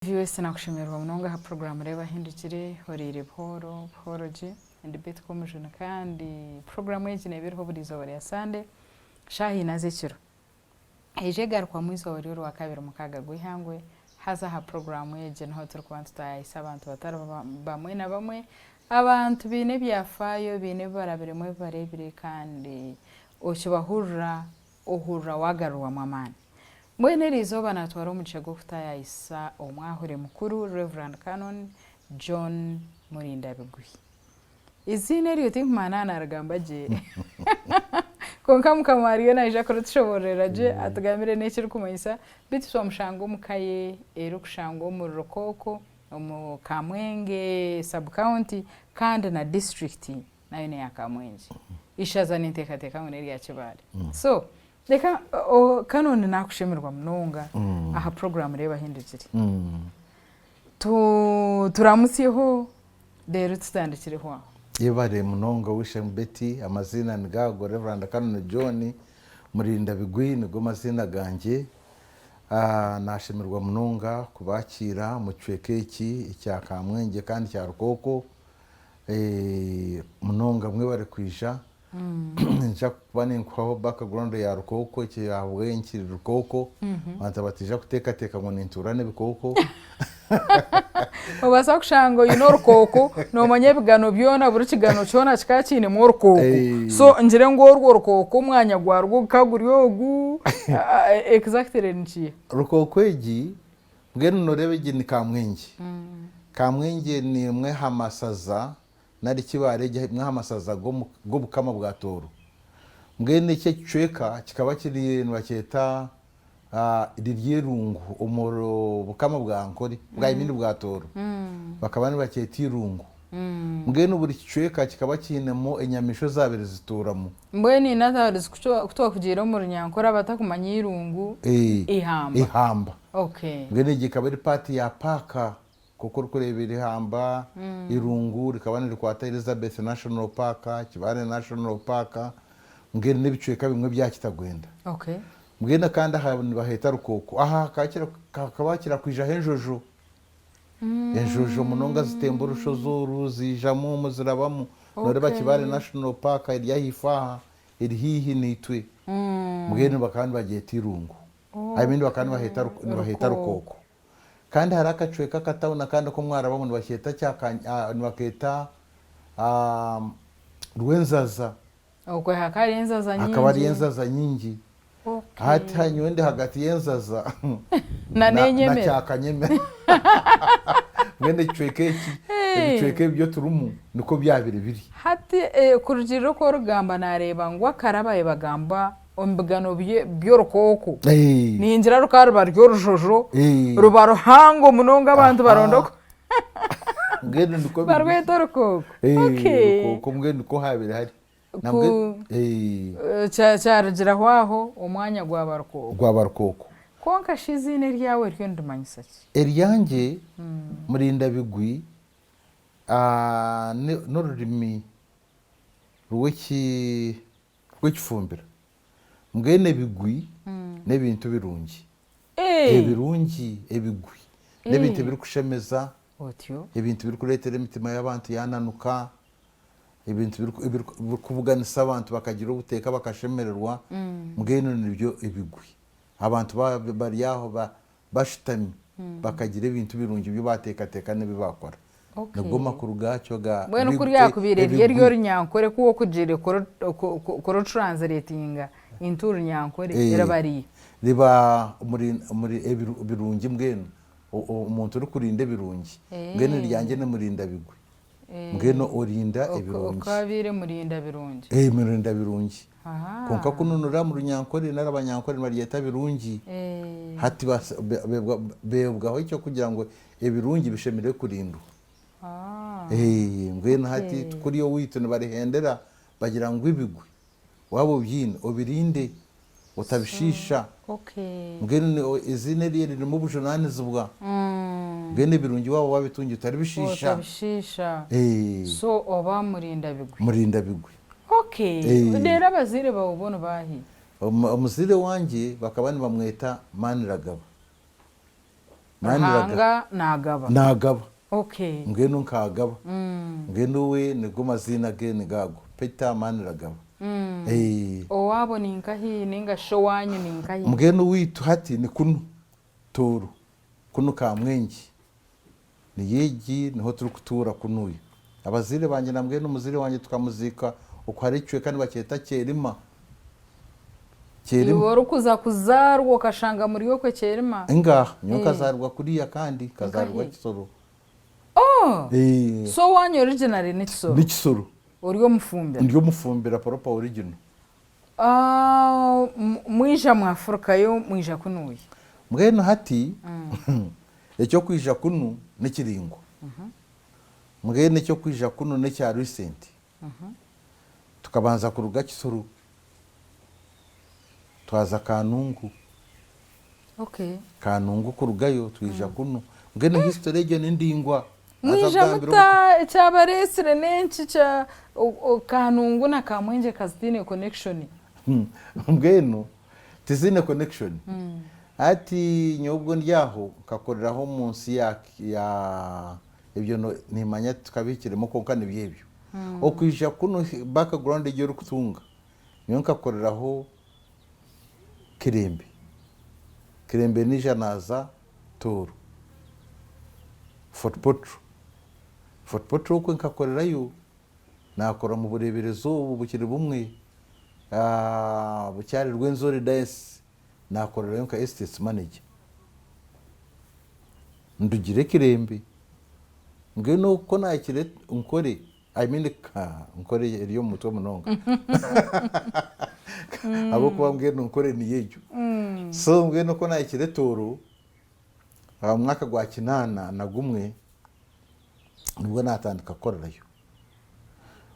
Viewers nakushemererwa munonga aha program Reeba Ahindukire, Horiire Buhooro, Buhooro gye, ndi Betty Komujuni kandi program egi neeba eriho buri izooba rya Sunday shaaha ina z'ekiro. Eija egarukwamu eizooba ry'orwakabiri mukaaga gw'eihangwe haza aha program egi niho turikuba nitutaayayisa abantu batari bamwe na bamwe, abantu baine ebyafaayo, baine ebi barabiremu ebi bareebire kandi okibahurira ohurira waagarurwamu amaani. Mbwenu eri izooba naatwara omugisha gw'okutaayaayisa Omwahure Mukuru Rev. Canon John Murindabigwi. Eiziina eryo tinkumanya naaba naarigamba gye, kwonka Mukama ariyo naija kuritushoboororera gye atugambire n'ekirikumanyisa. Beitu twamushanga omu ka ye erikushangwa omuri Rukooko omu Kamwenge sub county kandi na disiturikiti nayo n'eya Kamwengye. Ishaza ninteekateeka ngu n'erya Kibaale. So reka Canon naakushemererwa munonga aha puroguraamu Reeba Ahindukire. Turamutsyeho reero tutandikireho aho. Yebare munonga Ow'eishe-emwe Betty, amaziina nigo ago Rev. Canon John Murindabigwi nigo maziina gangye. Nashemererwa munonga kubakiira omu kicweka eki ekya Kamwengye kandi kya Rukooko. Munonga mwebare kwija. Niinyija kuba ninkuhaho background ya Rukooko eki ahabw'enki Rukooko abantu bataija kuteekateeka ngu nintuura n'ebikooko. Noobaasa kushanga oine orukooko noomanya ebigano byona buri kigano kyona kikaba kiinemu orukooko. So ngire ngu orwo orukooko omwanya gwarwo gukaba guri ogu, exactly nikiiha? Rukooko egi mbwenu nooreeba egi ni Kamwengye. Kamwengye ni emwe aha masaza nari Kibaare egi emwe aha masaza g'obukama bwa Tooro. Mbwenu eki ekicweka kikaba kiri nibakyeta riri Irungu omu bukama bwa Ankore I mean bwa Tooro. Bakaba nibakyeta Irungu. Mbwenu buri kicweka kikaba kiinemu enyamaishwa ezaabaire zituuramu. Mbwenu in other words ku twakugiire omu Runyankore abatakumanya Irungu, eihamba. Eihamba. Mbwenu egi ekaba eri part ya paaka. Nk'oku orikureeba eri ihamba, irungu rikaba nirikwata Elizabeth National Park, Kibale National Park, mbwenu n'ebicweka bimwe bya Kitagwenda. Mbwenu kandi aha nibaheeta Rukooko. Aha hakaba hakira kwijaho enjojo. Enjojo munonga zitemba orushozi oru ziijamu omu zirabamu. Nooreeba Kibale National Park eri ahaifo aha, eri haihi naitwe. Mbwenu bakaba nibagyeta irungu. I mean bakaba nibaheeta Rukooko. Kandi hariho akacweka akatawuni akandi aku mwarabamu nibakyeta kya nibakeeta Rwenzaza. Okwe hakaba hariyo enzaza nyingi. Hakaba hariyo enzaza nyingi. Hati nyowe ndi hagati y'enzaza na na Kyakanyemera. Mbwenu ekicweka eki, ebicweka ebi byoturimu nikwo byabire biri. Hati kurugiirira oku orikugamba naareeba ngu akarabaye bagamba omu bigano by'orukooko ningira rukaba ruba ruri orujojo ruba ruhango munonga abantu baronda oku barweta orukooko. Orukooko mbwenu nikwo habaire hari. Kyarugiraho aho omwanya gwaba rukooko. Gwaba rukooko. Kwonka shi eiziina eryawe ryo nirimanyisa ki? Eryangye Murindabigwi n'orurimi rw'eki. Rw'ekifumbira. Mbwenu ebigwi n'ebintu birungi. Ebirungi, ebigwi n'ebintu ebirikushemeza, ebintu ebirikureetera emitima y'abantu yaananuka, ebintu ebirikubuganisa abantu bakagira obuteeka bakashemererwa, mbwenu nibyo ebigwi. Abantu baaba bari aho bashutami bakagira ebintu birungi ebi baateekateeka n'ebi baakora. Nigo makuru gaakyo ga Mbwenu ku ryakubaire riri ery'orunyankore ku wokugiire kurutranslatinga into runyankore riba riiha? Riba omuri ebirungi mbwenu omuntu orikurinda ebirungi mbwenu eryangye ni murindabigwi. Mbwenu orinda ebirungi. Okabaire murinda birungi. Eh, murinda birungi. Kwonka kunu nurira mu Runyankore nari Abanyankore nibaryeta birungi. Hati beebwaho eky'okugira ngu ebirungi bishemereire kurindwa. Eh, mbwenu hati kuri owaitu nibarihendera bagira ngu ebigwi waaba obyine obirinde otabishiisha. Mbwenu eiziina eryo ririmu obujunaanizibwa. Mbwenu ebirungi waaba waabitungire otaribishiisha. Otabishiisha. So oba murindabigwi. Murindabigwi. Reero abazaire baawe bo nibaahi? Omuzaire wangye bakaba nibamweta Maniragaba. Ruhanga naagaba. Naagaba. Okay. Mbwenu nkagaba. Mbwenu we nigo maziina ge nigo ago, Peter Maniragaba. Eh. Owaabo ni nkahi ninga shi owaanyu ni nkahi? Mbwenu owaitu hati ni kunu Tooro, kunu Kamwengye. Niyo egi niho turikutuura kunuya. Abazaire bangye nambwenu omuzaire wangye tukamuziika oku hariho ekicweka nibakyeta Kyerima. Kyerima. Iwe orikuza kuzaarwa okashanga muri okwe Kyerima? Ngaaha, nyowe nkazaarwa kuriya kandi nkazaarwa Kisoro. Oh! So owaanyu originally ni Kisoro? Ni Kisoro. Ori Omufumbira? Ndi Omufumbira proper original. Mwija mwafurukayo mwija kunuya? Mbwenu hati eky'okwija kunu nikiringwa. Mbwenu eky'okwija kunu n'ekya recent. Tukabanza kuruga Kisoro twaza Kanungu. Kanungu kurugayo twija kunu. Mbwenu history egyo ni ndingwa. Mwija muta? Ekyabareetsire n'enki kya Kanungu na Kamwengye ka zitaine connection? Mbwenu tiziine connection. Hati nyowe obwo ndi aho nkakuriraho omu nsi ya ya ebyo nimanya tukabihikiremu kwonka nibyo ebyo. Okwija kunu background egi orikutunga nyowe nkakuriraho Kirembe. Kirembe naija naaza Tooro. Fort Portal. Fort Portal okwe nkakorerayo, naakora omu bureeberezi obu bukiri bumwe, bukyari Rwenzori Diocese, naakorerayo nka Estates Manager. Ndugire Kirembe, mbwenu ku naahikire Nkore, I mean Nkore eri omu mutwe munonga ahabw'okuba mbwenu Nkore niyo egyo. So mbwenu ku naahikire Tooro, Omu mwaka gwa kinaana na gumwe nibwo naatandika kukorerayo.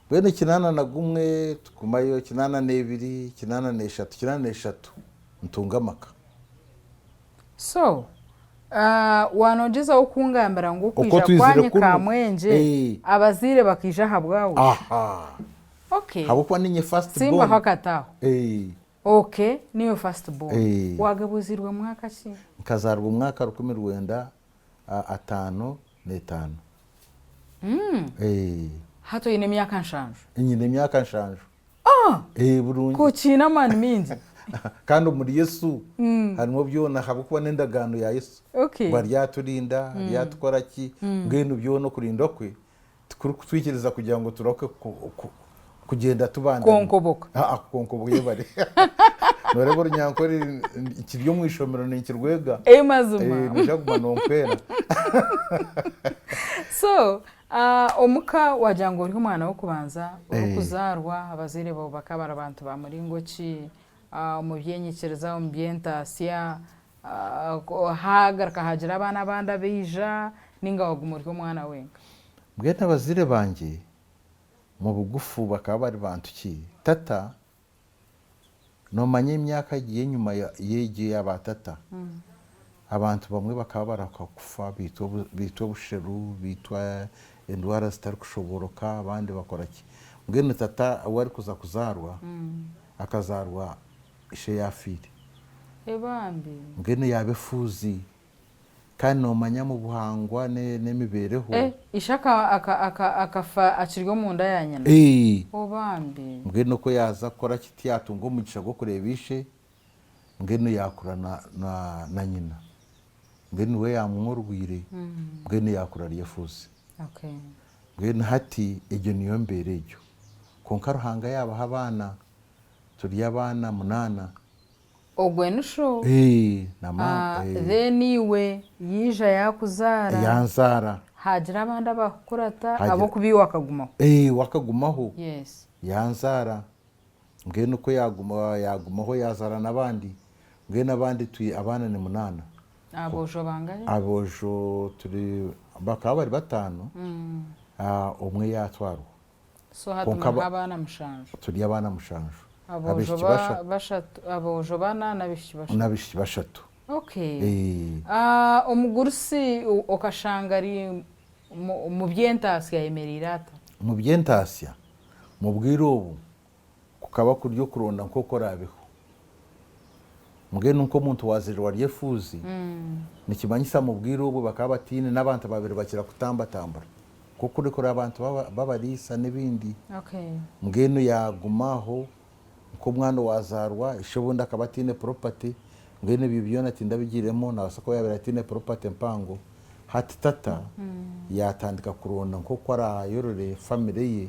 Mbwenu kinaana na gumwe tugumayo, kinaana n'ebiri, kinaana n'eshatu, kinaana n'eshatu ntunga amaka. So, waanogyezaho kungambira ngu Oku okwija twizire kwanyu kunu, Kamwengye, abazaire bakaija ahabwawe? Aha. Okay. Ahabw'okuba niinye first born. Simbaho akati aho. Ok niiwe first born. Wagaba ozairwe mwaka ki? Nkazaarwa omwaka 1954. Hati oine emyaka nshanju? Nyine emyaka nshanju. Burungi. Ka okiine amaani maingi. Kandi omuri Yesu harimu byona ahabw'okuba n'endagaano ya Yesu. Ngu aryaturinda, aryatukora ki, mbwenu byona okurindwa kwe Tikurikutwikiriza kugira ngu turahuke kugyenda tubandami. Kukonkoboka. Aa kukonkoboka yebare. Nooreeba orunyankore kiri omu ishomero ninkirwega. Ei mazima. Eh, noija kuguma nompwera. So, omuka wagira ngu ori omwana w'okubanza orikuzaarwa, abazaire baawe bakaba bari bantu ba muringo ki? Omu by'enyikiriza, omu by'entaasya, Haagaruka haagira abaana abandi abaija, nainga waguma ori omwana wenka? Mbwenu abazaire bangye mu bugufu bakaba bari bantu ki? Tata, noomanya emyaka egi y'enyima y'egi eya baatata, abantu bamwe bakaba barahuka kufa baitwa obusheru, baitwa endwara zitarikushobooroka, abandi bakora ki. Mbwenu tata we arikuza kuzaarwa, akazaarwa Ishe yaafiire. Ebambi. Mbwenu yaaba efuuzi. Kandi noomanya omu buhangwa n'emibeereho. Eh, ishe akafa akiri omunda ya nyina? Ee. Oh bambi. Mbwenu oku yaaza kukora ki tiyaatunga omugisha gw'okureeba ishe, mbwenu yaakura na nyina. Mbwenu niwe yaamworwire, mbwenu yaakura ari efuuzi. Okay. Mbwenu hati egyo niyo mbeera egyo. Kwonka Ruhanga yaabaha abaana. Turi abaana munaana. Ogwe ni sho. Eeh na maama eeh. Then iwe yaija yakuzaara. Yanzaara. Hagira abandi abakukurata ahabw'okuba iwe wakagumaho. Eeh wakagumaho. Yes. Yanzaara. Mbwenu ku yagumaho yazaara n'abandi. Mbwenu abandi twi abaana ni munaana. Aboojo bangahi? Aboojo turi bakaba bari bataano, omwe yatwarwa. So hati Kwonka muri abaana mushanju. Turi abaana mushanju. Aboojo Abaishiki bashatu. bashatu, aboojo bana n'abaishiki bashatu. N'abaishiki bashatu. Okay. Eh. Ah, omugurusi okashanga ari mu by'entaasya ayemereire ata? Mu by'entaasya, mu bwire obu, kukaba kuri okuronda nk'oku oraabeho. Mbwenu nk'omuntu owaazairwe ari efuuzi, nikimanyisa mu bwire obwo bakaba bataine n'abantu abaabaire bakira kutambatambura, nk'oku orikureeba abantu b'abariisa n'ebindi. Mbwenu yaaguma aho nk'omwana owaazaarwa, ishe obundi akaba ataine property, mbwenu ebyo byona tindabigiiremu, naabaasa kuba yaabaire ataine property mpango. Hati tata yaatandika kuronda nk'oku araayorore famire ye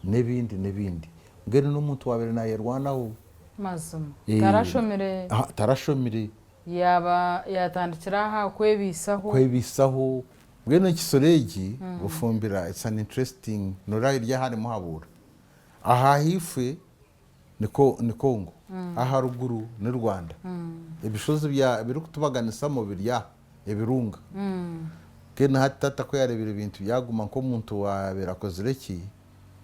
n'ebindi n'ebindi. Mbwenu n'omuntu owaabaire naayerwanaho. Mazima. Tarashomire. Tarashomire. Yaaba yaatandikira aha kwebaisaho. Kwebaisaho. Mbwenu ekisoro egi, Bufumbira, it's an interesting, noreeba eri aha harimu habuura. Aha ahaifo ni Congo, aha ruguru ni Rwanda. Ebishozi birikutubaganisamu biri aha, ebirunga. Mbwenu hati tata ku yaareebire ebintu byaguma nk'omuntu owaabaire akozire ki,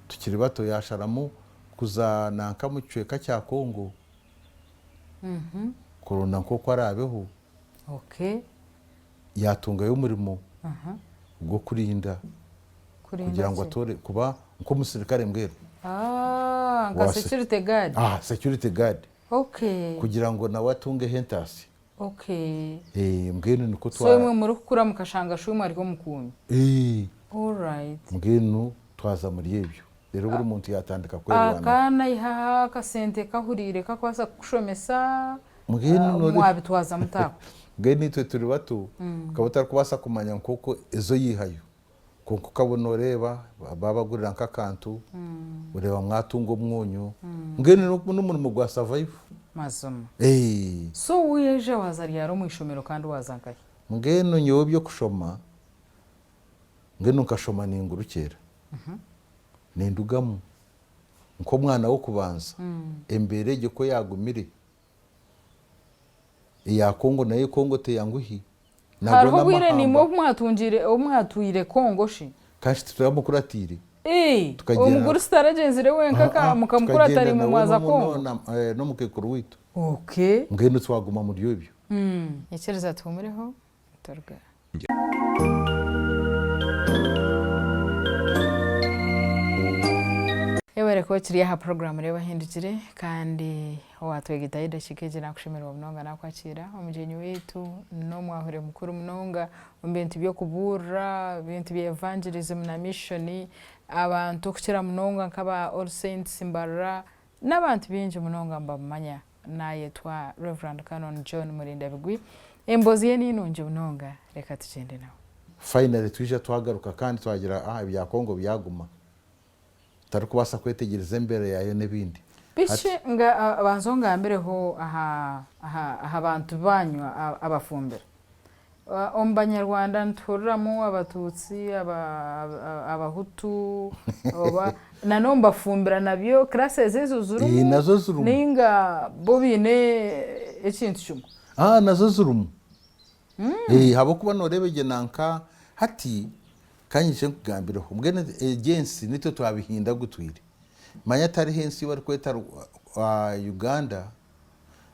tukiri bato, yaasharamu kuza nanka omu kicweka kya Congo kuronda nk'oku araabeho. Yaatungayo omurimo gw'okurinda kugira ngu atoore kuba nk'omusirikare mbwenu. Nka security guard? Security guard. Kugira ngu nawe atungeho entaasya. Mbwenu nikwo twa. So imwe murikukura mukashanga shoimwe ari omukuumi? Alright. Mbwenu twaza muri ebyo. Reero buri muntu yaatandika kwerwanaho. Akaba naihaho akasente kahuriire kakubaasa kukushomesa? Mwabitwaza muta aho? Mbwenu itwe turi bato, okaba otarikubaasa kumanya nk'oku ezi oyihayo. Kwonka okaba nooreeba baabagurira nk'akantu, oreeba mwatunga omwonyo. Mbwenu n'omurimo gwa survival. Mazima. So waija waaza ryari omu ishomero kandi waaza nkahi? Mbwenu nyowe eby'okushoma, mbwenu nkashoma ningurukyera. Nindugamu nk'omwana w'okubanza, embeera egyo ku yaagumire, eya Congo nayo Congo teyanguhi, nago Hariho obwire naimwe n'amahamba. obu mwatungiire obu mwatwire Congo shi? Kandi shi tituramukuratiire? Ii, Tukagyenda Omugurusi taragyenzire wenka Aa, ka mukamukurata tukagenda naimwe nawe mwaza n'omu- Congo? na- eh, n'omukaikuru waitu. Okay. Mbwenu twaguma muri ebyo. Nyikiriza tuhumureho turuga. Yebare kuba okiri aha puroguraamu Reeba Ohindukire kandi owaatwegyeitaho edakiika egi naakushemererwa munonga naakwakiira. Omugyenyi waitu n'omwahure mukuru munonga omu bintu by'okubuurira, ebintu bya evangelism na mission. Abantu okukira munonga nk'aba All Saints Mbarara N'abantu baingi munonga nibamumanya. Naayetwa Rev. Canon John Murindabigwi. Emboozi ye ni nungi munonga, reka tugyende nawe. Finally twija twagaruka kandi twagira ah ebya Congo byaguma tutarikubaasa kwetegyereza embeera yaayo n'ebindi. Biki nga banza ongambireho aha aha aha bantu baanyu abafumbira. Omu Banyarwanda nituhuriramu Abatutsi, Abahutu, oba na n'omu bafumbira nabyo classes ezo zirimu Nazo zirimu. nainga bo baine ekintu kimwe? Nazo zirimu. Ahabw'okuba nooreeba egyo nanka hati ka nyije nkugambireho mbwenu egi ensi nitwe twabihindagutwire. Manya tihariho ensi ei barikweta Uganda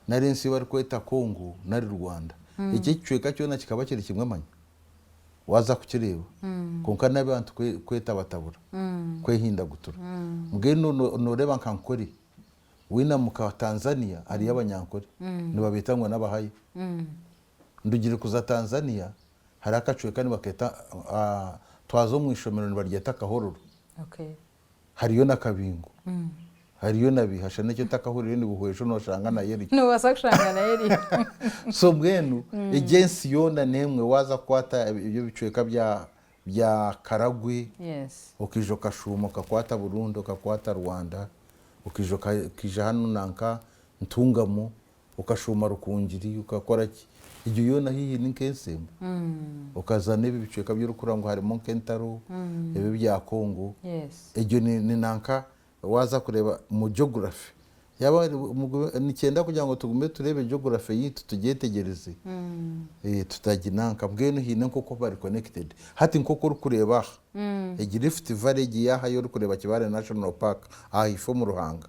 nari ensi ei barikweta Congo nari Rwanda. Eki ekicweka kyona kikaba kiri kimwe manya waaza kukireeba. Kwonka n'abantu kwetabatabura, kwehindagutura. Mbwenu nooreeba nka Nkore, wainamuka Tanzania hariyo Abanyankore, nibabeeta ngu n'Abahaya. Ndugire kuza Tanzania hariho akacweka nibakeeta, twaza omu ishomero nibaryeta Kahororo. Hariyo na Kabingo, hariyo na Bihasha n'eki otakahuriire ni Buhweju noshanga nayo eriyo. Nobaasa kushanga nayo eriyo. So mbwenu egyo ensi yoona n'emwe waaza kukwata ebyo ebicweka bya bya Karagwe, okaija okashuuma okakwata Burundi, okakwata Rwanda, okaija okaija hanu nanka Ntungamo, okashuuma Rukungiri, okakora ki, egyo yoona haihi ni nk'ensi emwe. Okaza n'ebi bicweka bi orikuhurira ngu harimu nk'entaro, ebi ebya Congo, egyo ni nanka waaza kureeba omu geography, yaaba nikyenda kugira ngu tugume tureebe geography yaitu tugyetegyereze, tutaginanka, mbwenu haine nk'oku bari connected. Hati nk'oku orikureeba aha, egi Rift Valley egi ey'aha ei orikureeba Kibale National Park ahaifo omu Ruhanga,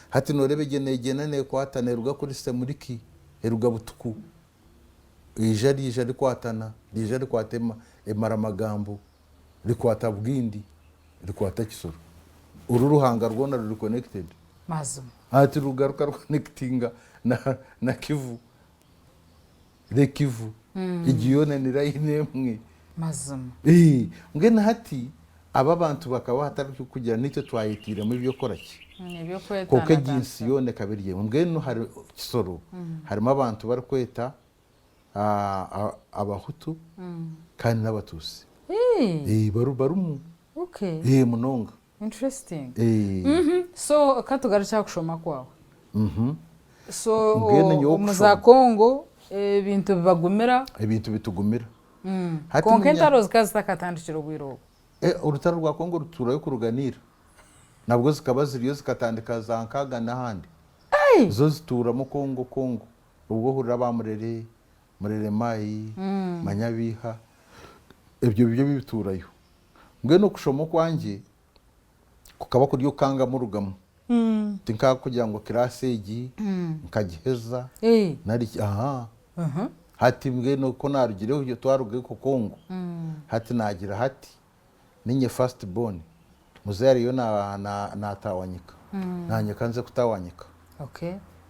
Hati nooreeba egyo neegyenda neekwata neeruga kuri Semuriki, eruga Butuku, eija riija rikwatana, riija rikwata Emaramagambo, rikwata Bwindi, rikwata Kisoro. Oru Ruhanga rwona ruri connected. Mazima. Hati rugaruka rukonekitinga na Kivu. Lake Kivu egi yoona ni line emwe. Mazima. Ee, mbwenu hati aba abantu bakaba hatari kugira naitwe twayetiiremu eby'okukora ki? Kwonka egi nsi yoona ekaba eri emwe. Mbwenu hari Kisoro harimu abantu barikweta Abahutu kandi n'Abatuusi. Ee, barimu. Ee, munonga. Interesting. So katugarukye aha kushoma kwawe. So Mbwenu nyowe omu za okushoma. Congo ebintu bibagumira. Ebintu bitugumira. Hati Kwonka munya entaro zikaba zitakatandikire obwire obwo. Orutaro rwa Congo rutuurayo kuruga n'ira. Nabwo zikaba ziriyo zikatandika za nkaaga n'ahandi. Zo zituuramu Congo Congo. Obwo ohurira ba Murere, Murere Mai, Manyabiiha, ebyo byo bituurayo. Mbwenu okushoma okwangye kukaba kuri okukangamu rugamu. Tinkakugira ngu kiraasi egi nkagiheza nari ki, ahaa. Hati mbwenu ku naarugireho twaruga okwo Congo, hati naagira hati niinye first born, muzei ariyo naataawanyika, naanye ka nze kutaawanyika.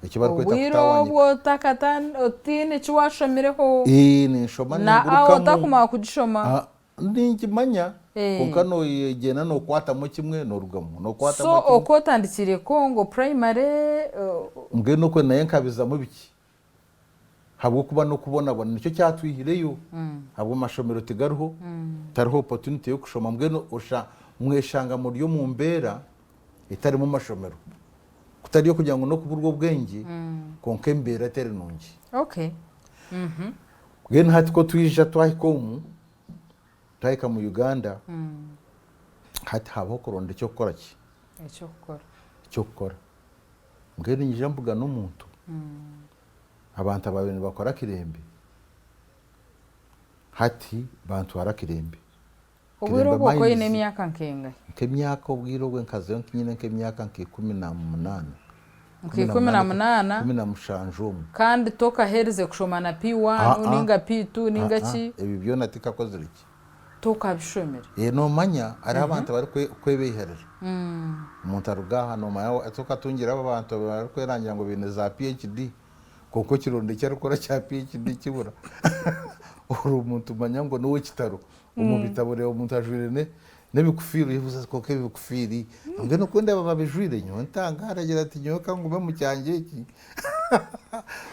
Eki barikweta Obwire kutaawanyika. obwo otaine eki waashomireho? Ninshoma Na A ningurukamu. otakumanya kugishoma? Ninkimanya kwonka nogyenda nokwatamu kimwe norugamu nokwatamu So kimwe. oku otandikire Congo primary. Mbwenu okwe nayo nkabizamu bikye habwokuba nokubonabona nikyo kyatwihireyo habwamashomero tigariho tihariho opportunity yokushoma mbwenu mweshanga muri omu mbeera etarimu mashomero kutari okugira ngu nokuburwa obwengye kwonka embeera teri nungi. Mbwenu hati ku twija twahika omu Twahika mu Uganda, hati habaho okuronda eky'okukora ki? Eky'okukora. Eky'okukora. Mbwenu nyija mbugana omuntu, abantu abaabaire nibakora Kirembe, hati bantwara Kirembe. Obwire Kirembe obwo okaba oine Mines, emyaka nk'engahi? Nk'emyaka obwire obwo nkazayo nyine nk'emyaka nka 18. Nka 18. 17 omwo. Kandi tokaherize kushoma na P1 Aa, ninga P2 ninga aa, ki? Ebyo byona tikakozire ki. Tokabishomire. Ee, nomanya hariho abantu abarikwebeiherera. Omuntu aruga aha nomanya tokatungira abo abantu abarikwerangira ngu baine za PHD kwonka okironda eki arikukora kya PHD kibura. Ori omuntu manya ngu n'owekitaro omu bitabo oreeba omuntu ajwaire n'ebikufiiri oyebuuza oti kwonka ebi bikufiiri mbwenu oku ndeeba babijwaire nyowe ntangaara agira ati nyowe ka ngume omu kyangye eki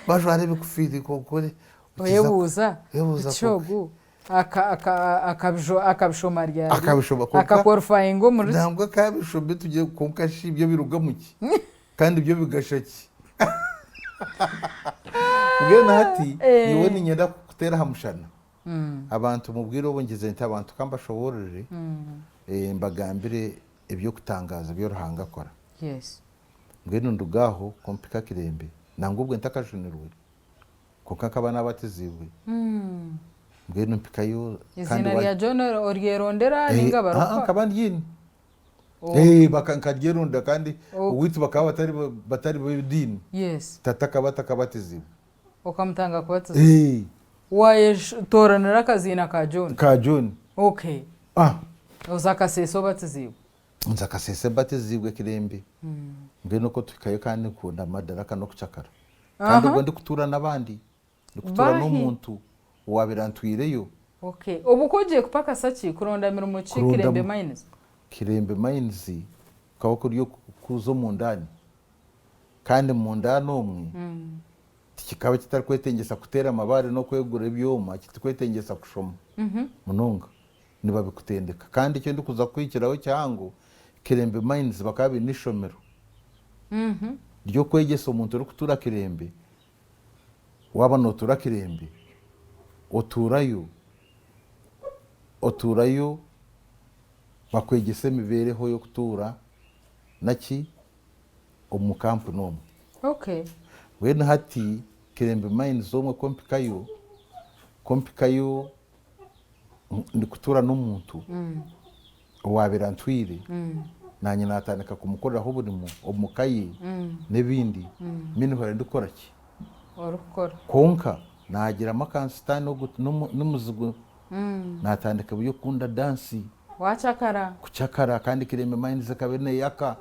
bajwara ebikufiiri kwonka ori Oyebuuza oyebuuza oti kwonka ogu akabishoma ryari? Akabishoma kwonka Akakworifaayinga omuri ki? Nangwa akabishoma tugire kwonka shi byo birugamu ki? Kandi byo bigasha ki? Mbwenu hati nyowe niinyenda kukuteera aha mushana. Abantu mubwire obu ngize nti abantu ka mbashoboororere, mbagambire eby'okutangaaza ebi Ruhanga akora. Mbwenu nduga aho ku mpika Kirembe, nangwa obwo ntakajunirwe, kwonka nkaba naabatiziibwe. Mbwenu mpikayo kandi Eiziina rya John oryerondera nainga barikuha? Nkaba ndyiine. Nkaryerondera kandi owaitu bakaba batari b'ediini. Tata akaba atakabatiziibwe. Okamutanga kubatizibwa? Wayetoranira akaziina ka John? Ka John. Okay. Ah. Oza Kasese obatiziibwe? Nza Kasese mbatiziibwe Kirembe. Mbwenu okwo tuhikayo kandi nkunda amadaraka n'okucakara. Kandi obwo ndikutuura n'abandi. Ndikutuura n'omuntu owaabaire antwireyo. Okay. Obwo ku ogiire kupakasa ki? Kuronda mirimo ki Kirembe Mines? Kirembe Mines kukaba kuri okuza omu ndaani. Kandi omu ndaani omwe tikikaba kitarikwetengyesa kuteera amabaare n'okwegura ebyoma, kitikwetengyesa kushoma munonga. Nibabikutendeka. Kandi eki ndikuza kuhikiraho kihango, Kirembe Mines bakaba baine eishomero ry'okwegyesa omuntu orikutuura Kirembe. Waaba nootuura Kirembe, otuurayo, otuurayo bakwegyesa emibeereho y'okutuura naki? Omu kampuni omwo. Okay. Mbwenu hati Kirembe Mines omwe ku mpikayo, ku mpikayo ndikutuura n'omuntu owaabaire antwire, naanye naatandika kumukoreraho oburimo omu ka ye n'ebindi, meanwhile ndikukora ki? Orikukora. Kwonka naagiramu akansitaani ogu n'omuzigu, naatandika eby'okukunda dansi. Waacakara. Kucakara kandi Kirembe Mines ekaba neeyaka.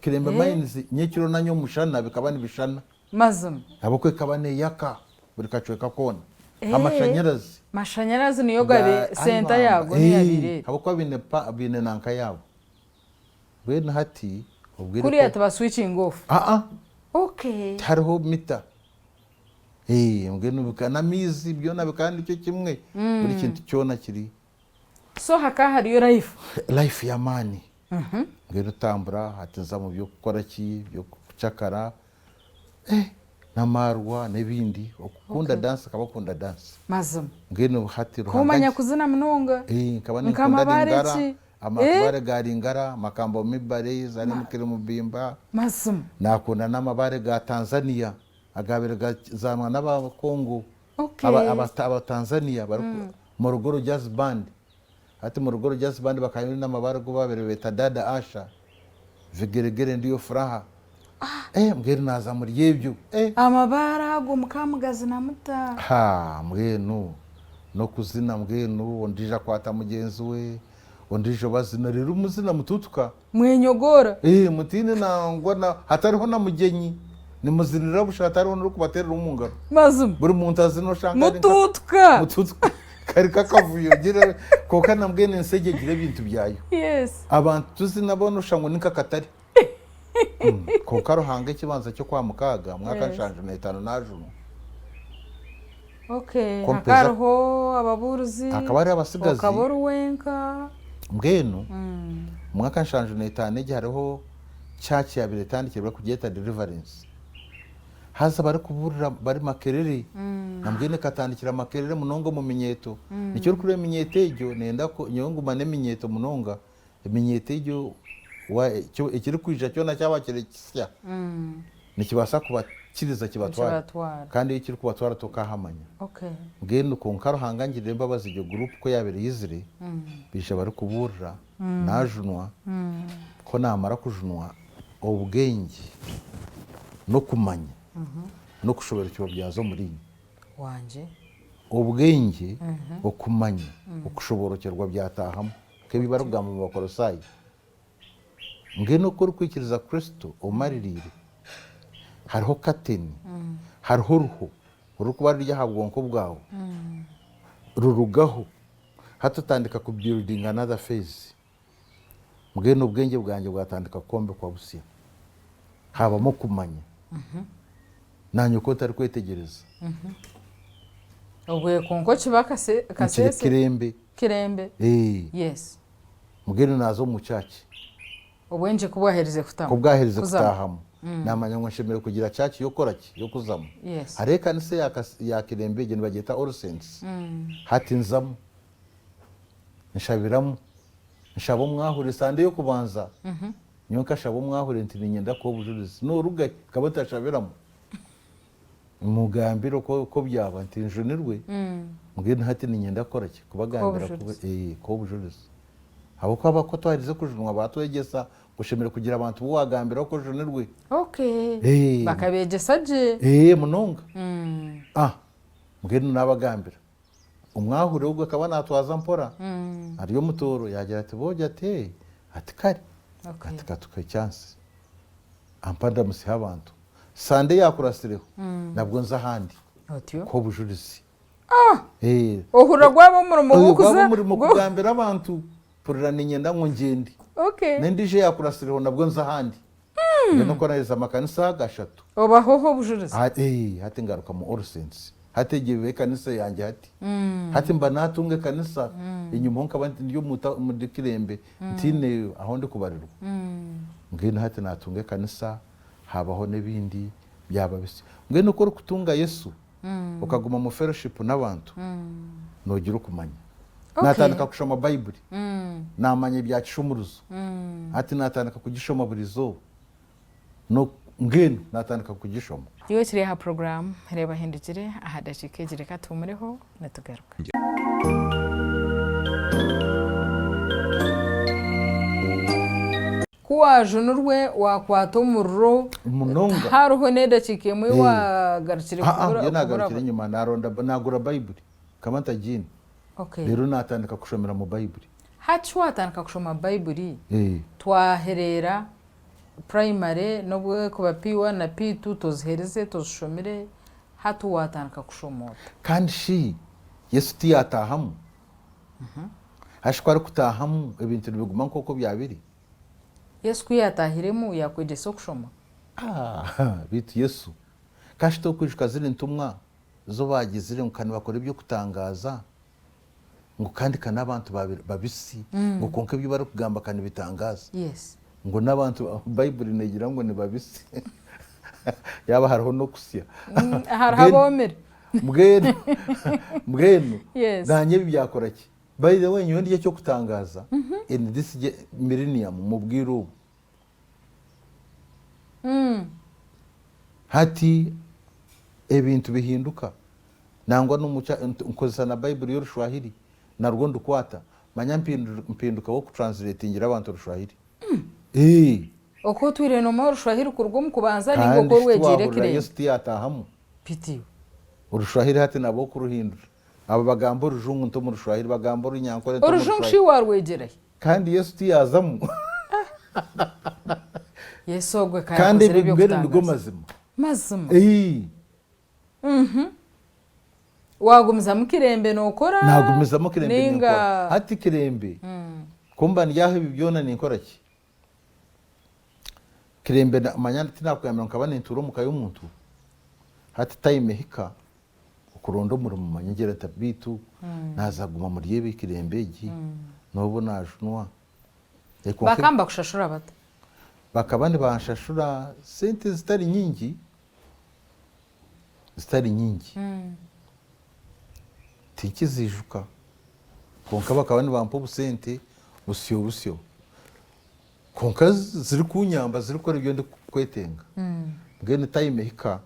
Kirembe Mines nyekiro na nyomushana bikaba nibishana. Mazima. Ahabw'okuba ekaba neyaka buri kacweka koona. Amashanyarazi. Mashanyarazi niyo gabe senta yaago niyo yabaire eri. Ahabw'okuba baine pa baine nanka yaabo. Mbwenu hati obwire Kuriya tiba switching off. Aa. Okay. Tihariho mita. Mbwenu n'amaizi byona bikaba nikyo kimwe. Buri kintu kyona kiri. So hakaba hariyo life. Life y'amaani. Mbwenu otambura hati nza mu by'okukora ki, by'okucakara, n'amaarwa n'ebindi. Okukunda dance nkaba nkunda dance. Mazima. Mbwenu hati Ruhanga. Komanya kuzina munonga. Nkaba ninkunda Lingala, amabare ga Lingala, Makambo Mibale, Zalemu Kirimubimba. Mazima. Nakunda n'amabare ga Tanzania agaabaire gazaanwa n'aba Congo. Aba Tanzania bari Morogoro Jazz Band. Hati Morogoro Jazz Band bakaba baine amabare agu baabaire nibeeta Dada Asha, Vigeregere Ndiyo Furaha. Eh mbwenu naaza omuri ebyo. Eh. Amabaare ago mukaba mugazina muta? Ha mbwenu n'okuzina mbwenu ondiijo akwata mugyenzi we, ondiijo bazina reero muzina mutuutuka. Mwenyogoora? Eh mutaine nangwa na hatariho na mugyenyi. Nimuzinira busha hatariho n'orikubateerera omu ngaro. Mazima. Buri muntu azina oshanga ari nka. Mutuutuka. Mutuutuka. Kari nk'akavuyo gira kwonka na mbwenu ensi egyo egira ebintu byayo. Yes. Abantu tuzina boona oshusha ngu ni nk'akatare. Kwonka Ruhanga ekibanza ky'okwamukaaga mwaka 75 naajunwa. Okay, Ko hakaba mpeza- hariho ababuurizi, Hakaba hariho abatsigazi. okaba ori wenka. Mbwenu mwaka 75 egyo hariho church yabaire etandikire barikugyeta Deliverance. Haza barikubuurira bari Makerere, nambwenu ekatandikira Makerere munonga omu minyeeto. Nikyo orikureeba eminyeeto egyo neyenda ku nyowe nguma n'eminyeeto munonga, eminyeeto egyo ekirikwija kyona kyaba kiri kisya, nikibaasa kubakiriza kibatware. Kandi ei kirikubatwara tokaahamanya. Mbwenu kwonka Ruhanga angirire embabazi egyo group ku yaabaire eizire, baija barikubuurira, naajunwa, ku naamara kujunwa, obwengye n'okumanya n'okushoboorokyerwa byaza omuriinye. Obwengye, okumanya, okushoboorokyerwa byataahamu. Nk'ebi barikugamba omu Bakolosaayi. Mbwenu oku orikwikiriza Kristo omaririire, hariho kateni, hariho oruho orurikuba ruri aha bwonko bwawe, rurugaho. Hati otandika ku buildinga another phase. Mbwenu obwengye bwangye bwatandika kwombekwa busya. Habamu okumanya. Naanye oku ntarikwetegyereza. Obwe kwonka okiba Nkiri kasese? Kirembe. Kirembe. Yes. Mbwenu naaza omu church. Obwengye ku bwaherize kutamu. Ku bwaherize kutaahamu, naamanya ngu nshemereire kugira church y'okukora ki? Y'okuzamu. Hariho ekanisa eya Kirembe egyo nibagyeta All Saints. Hati nzamu, nshabiramu, nshaba omwahure Sande y'okubanza, nyowe nkashaba omwahure nti niinyenda kuha obujurizi. Noorugahi? Nkaba ntashabiramu. Mugambire oku byaba nti njunirwe, mbwenu hati niinyenda kukora ki? Kubagambira kuha obujurizi. Ahabw'okuba ku twaherize kujunwa baatwegyesa ngu oshemereire kugira abantu bu waagambira oku ojunirwe. Bakabeegyesa gye. Munonga. Mbwenu naabagambira. Omwahure ogwo akaba naatwaza mpora ari omutooro yaagira ati, Boojo ati, ati kare, ati katukuhe chance. Ampa ndamutsyeho abantu. Sande eyakuratsireho nabwo nza ahandi kuha obujurizi. Ohurira gwaba omurimo gw'okuza. Gwaba omurimo kugambira abantu mpurira niinyenda ngu ngyende. N'endiijo eyakuratsireho nabwo nza ahandi. Mbwenu okwo naherize amakanisa ago ashatu. Obaha oha obujurizi? Hati ngaruka mu All Saints. Hati egyo eba ekanisa yangye hati. Hati mba naatunga ekanisa, enyimaho nkaba ndi omuri Kirembe ntiine ahu ndikubarirwa. Mbwenu hati naatunga ekanisa, haabaho n'ebindi byaba bisya. Mbwenu ku orikutunga Yesu, okaguma omu fellowship n'abantu, noogira okumanya. Naatandika kushoma Baiburi, naamanya ebya kishumuruzo. Hati naatandika kugishoma buri izooba. Mbwenu naatandika kugishoma. Iwe kiri aha puroguraamu Reeba Hindukire aha dakiika egi reka tuhumureho nitugaruka. Ku waajunirwe waakwata omuriro, Munonga. tihariho n'edakiika emwe ei waagarukire Aa, kubura nyowe naagarukire kubura. enyima naaronda naagura Baiburi, nkaba ntagiine. Okay. Reero naatandika kushomera mu Baiburi. Hati waatandika kushoma Baiburi, twahereera Primary n'obu ekuba P1 na P2 toziherize, tozishomire. Hati waatandika kushoma ota? Kandi shi Yesu tiyaataahamu? Hashi ku arikutaahamu ebintu nibiguma nk'oku byabiri? Yesu ku yaataahiremu yaakwegyesa okushoma? Ah, beitu Yesu! Ka shi tokwijuka ziri ntumwa zo baagizire ngu ka nibakora eby'okutangaaza, ngu kandi ka n'abantu babisi, ngu kwonka ebi barikugamba ka nibitangaaza. Yes. Ngu n'abantu, Baiburi neegira ngu ni babisi. Yaaba hariho n'okusya. Hariho aboomire. Mbwenu, mbwenu, Yes. naanye ebi byakora ki? By the way, nyowe ndi eky'okutangaaza in this millennium, omu bwire obu. Hati ebintu bihinduka. Nangwa n'omu kya, nkozesa na Baiburi y'Orushwahiri, narwo ndukwata, manya mpinduka w'okutranslatingira abantu Orushwahiri. Ee! Oku otwire noomanya Orushwahiri kuruga omu kubanza nainga Kandi oku shi orwegyeire tiwahurira ekirembe? Yesu tiyataahamu? Bitiiwe. Orushwahiri hati nab'okuruhindura. Abo bagamba Orujungu nti omu Rushwahiri, bagamba Orunyankore nti omu Orujungu shi Rushwahiri. waarwegyera hi? Kandi Yesu tiyazamu. Yesu ogwe ka Kandi yakozire ebi mbwenu nigo eby'okutangaaza. mazima. Mazima. Ee. Waagumizamu Kirembe nookora Naagumizamu Kirembe nainga. ninkora. Hati Kirembe, ku mba ndi aho ebi byona ninkora ki? Kirembe manya tinakugambira ngu nkaba nintuura omu ka y'omuntu, hati time ehika okuronda omurimo manya ngira nti beitu naaza kuguma omuri ebi Kirembe egi n'obu naajunwa. Kwonka Bakaba nibakushashura bata? Bakaba nibanshashura sente zitari nyingi, zitari nyingi. Tinkiziijuka kwonka bakaba nibampa obusente busyo busyo kwonka zirikunyamba zirikukora ebi ndikwetenga. Mbwenu time ehika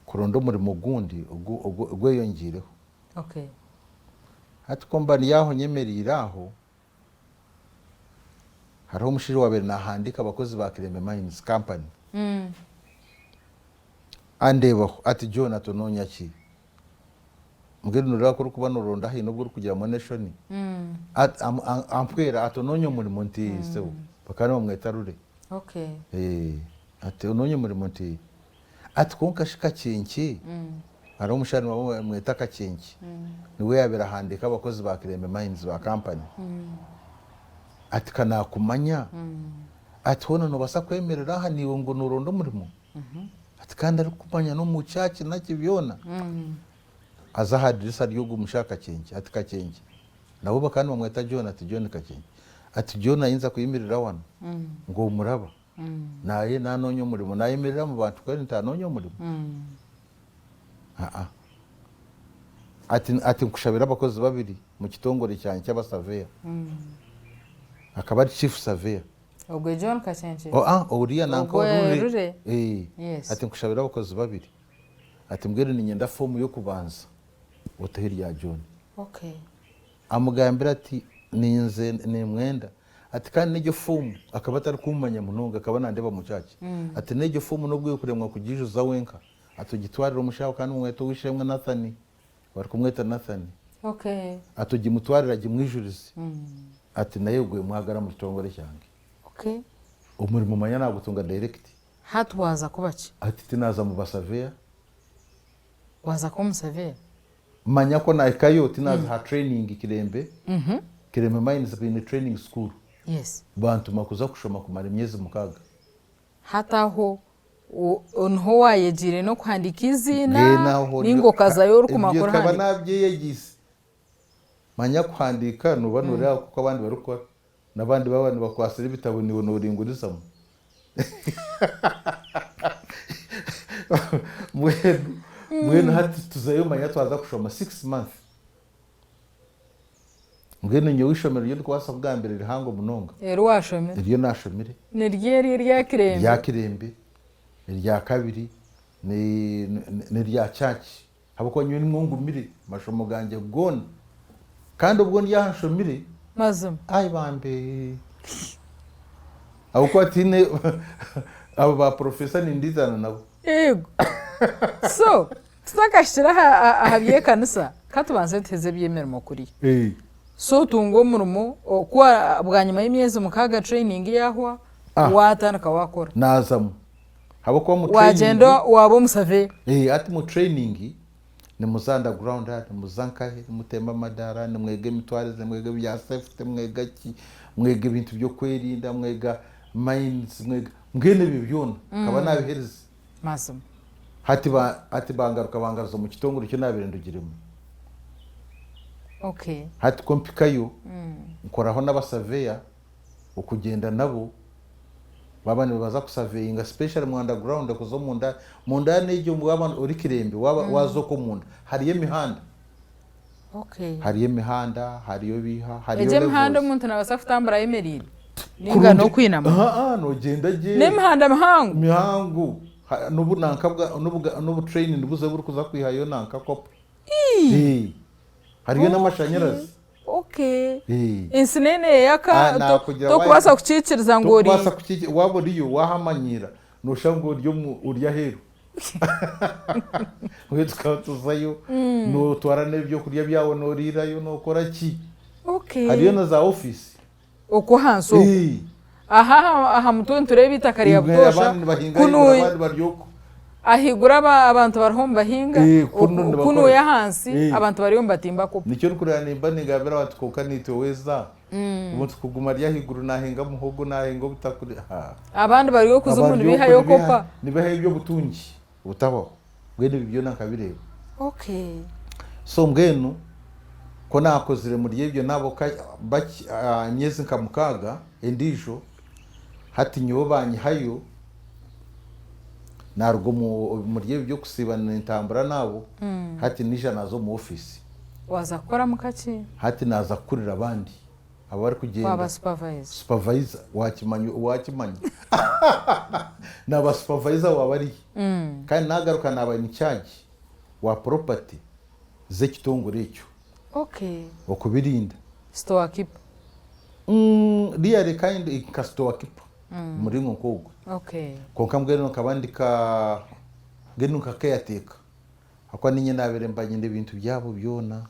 kuronda omurimo ogundi ogweyongyeireho. Hati ku mba ndi aho nyemereire aho, Hariho omushaija owaabaire naahandiika abakozi ba Kirembe Mines Company. Andeebaho ati, John, ati onoonya ki? Mbwenu nooreeba ku orikuba nooronda haine obu orikugiramu n'eshoni. Ampwera ati, onoonya omurimo? Nti, Sebo. Bakaba nibamweta Rure. Ati, onoonya omurimo? Nti, Ati kwonka shi Kakyenkye, hariho omushaija nibamweta Kakyenkye, niwe yaabaire ahandiika abakozi ba Kirembe Mines ba kampani. Ati ka naakumanya, ati hoona noobaasa kwemerera aha naiwe ngu nooronda omurimo? Ati kandi arikukumanya n'omu church naki byona. Aza aha dirisa ry'ogwo mushaija Kakyenkye, ati Kakyenkye, nabo bakaba nibamweta John, ati John Kakyenkye, ati John ayinza kuyimirira wanu ngu omuraba? Naye nanoonya omurimo, nayemerera omu bantu kweri nti anoonya omurimo? Aa. Ati ati nkushabire abakozi babiri mu kitongore kyangye ky'abasaveya. Akaba ari chief surveyor. Ogwe John Kakyenkye? Oa, oriya nanka Ogwe Rure. Rure? Ee. Yes. Ati nkushabire abakozi babiri. Ati mbwenu niinyenda foomu y'okubanza oteho erya John. Okay. Amugambira ati, Ninze nimwenda. Ati kandi n'egyo foomu akaba atarikummanya munonga akaba nandeeba omu church. Ati n'egyo foomu n'obu erikuremwa kugiijuza wenka, ati ogitwarire omushaho kandi omwete ow'eishe-emwe Nathan, barikumweta Nathan. Okay. Ati ogimutwarire agimwijurize. Ati naye ogwe mwagara omu kitongore kyange. Okay. Omurimo manya nagutunga direct. Hati waaza kuba ki? Ati tinaaza mu basaveya. Waaza kuba omusaveya? Manya ku nahikayo tinaza aha training Kirembe, Kirembe mines baine training school. Yes. Bantuma kuza kushoma kumara emyezi mukaaga. Hati aho niho wayegiire n'okuhandiika eiziina Mbwenu aho ninga okazayo orikumanya ebyo ku nkaba orihandiika? nabyeyegiise. Manya kuhandiika noba noreeba oku abandi barikukora n'abandi baaba nibakwatsire ebitabo naiwe noringurizamu. Mbwenu mbwenu hati tuzayo manya twaza kushoma six months. Mbwenu nyowe eishomero ryondikubaasa kugambira rihango munonga Eri washomire? eryo nashomire Niryo eri erya Kirembe? Erya Kirembe, erya kabiri ni n'erya church Ahabw'okuba nyowe nimwo ngumire amashomo gangye goona, kandi obwo ndi aha nshomire, Mazima. ai bambe! Ahabw'okuba tihaine abo ba professor nindiizana nabo. Eego. So, tutakahikire aha aha by'ekanisa, ka tubanze tuheze eby'emirimo kuriya. So otunga omurimo, ku bwanyima y'emyezi mukaaga training yaahwa, Ah. waatandika waakora. Naazamu. Habwokuba omu Wagyenda training, waaba omusaveya. Eh, hati mu training nimuza underground, nimuza nkahe, nimutemba amadaara, nimwega emitwarize, nimwega ebya safety, mwega ki, mwega ebintu by'okwerinda, mwega mines, mwega mbwenu ebyo byona nkaba naabiherize. Mazima. Hati ba hati bangaruka bangaruza omu kitongore eki naabaire ndugiremu. Okay. Hati ku mpikayo, nkoraho n'abasaveya okugyenda nabo baaba nibaza kusaveyinga specially mu underground kuza omunda munda n'egyo waaba ori kirembe waaba waaza okwo omunda hariyo emihanda. Okay. Hariyo emihanda, hariyo biiha, hariyo Egyo emihanda levels. omuntu naabaasa kutambura ayemereire nainga Kurungi n'okwinama? Aa noogyenda gye. N'emihanda mihango? Mihango. Ha- N'obu nanka bwa n'obu n'obu train nibuza burikuza kwihayo nanka kopa. Ii! Ee. Hariyo n'amashanyarazi. Okay. Ee. Ensi neena eyaka Ah, to- naakugira tokubaasa waahika kukiikiriza ngu ori tokubaasa kukiiki waaba oriyo waahamanyiira nooshusha ngu ori omu ori aheeru. Mbwenu tukaba tuzayo nootwara n'ebyokurya byawe nooriirayo nookora ki. Okay. Hariyo na za ofiisi. Okwo ahansi okwo. Ee. Aha aha aha mutwe nitureeba eitaka rya Ibwe butoosha abandi nibahinga kunu ahaiguru abandi bari okwo. ahaiguru aba abantu bariho nibahinga Ee, kunu oku nibakora. kunuya ahansi Ee. abantu bariyo nibatimba kopa. Nikyo orikureeba nimba ningambira abantu kwonka naitwe weeza omuntu kuguma ari ahaiguru nahinga muhogo nahinga obutakuri haa. Abandi bari okuzimu Abari okwo nibihayo nibiha kopa. nibihayo eby'obutungi obutahwaho. Mbwenu ebyo byona nkabireeba. Okay. So mbwenu ku naakozire muri ebyo nabo ka baki emyezi nka mukaaga endiijo, hati nyowe baanyihayo naaruga omu omuri ebyo by'okusiiba nintambura naabo, hati naija naaza omu ofiisi. Waaza kukoramu kakye? Hati naaza kukurira abandi abarikugyenda. Waaba supervisor. Supervisor waakimanya waakimanya naaba supervisor wa bariya kandi naagaruka naaba in charge wa property z'ekitongore ekyo Okay. okubirinda. Store keeper. Really kind nka store keeper omuringo nk'ogwo. Okay. Kwonka mbwenu nkaba ndi ka mbwenu nka caretaker ahakuba niinye naabaire mba nyine ebintu byabo byona.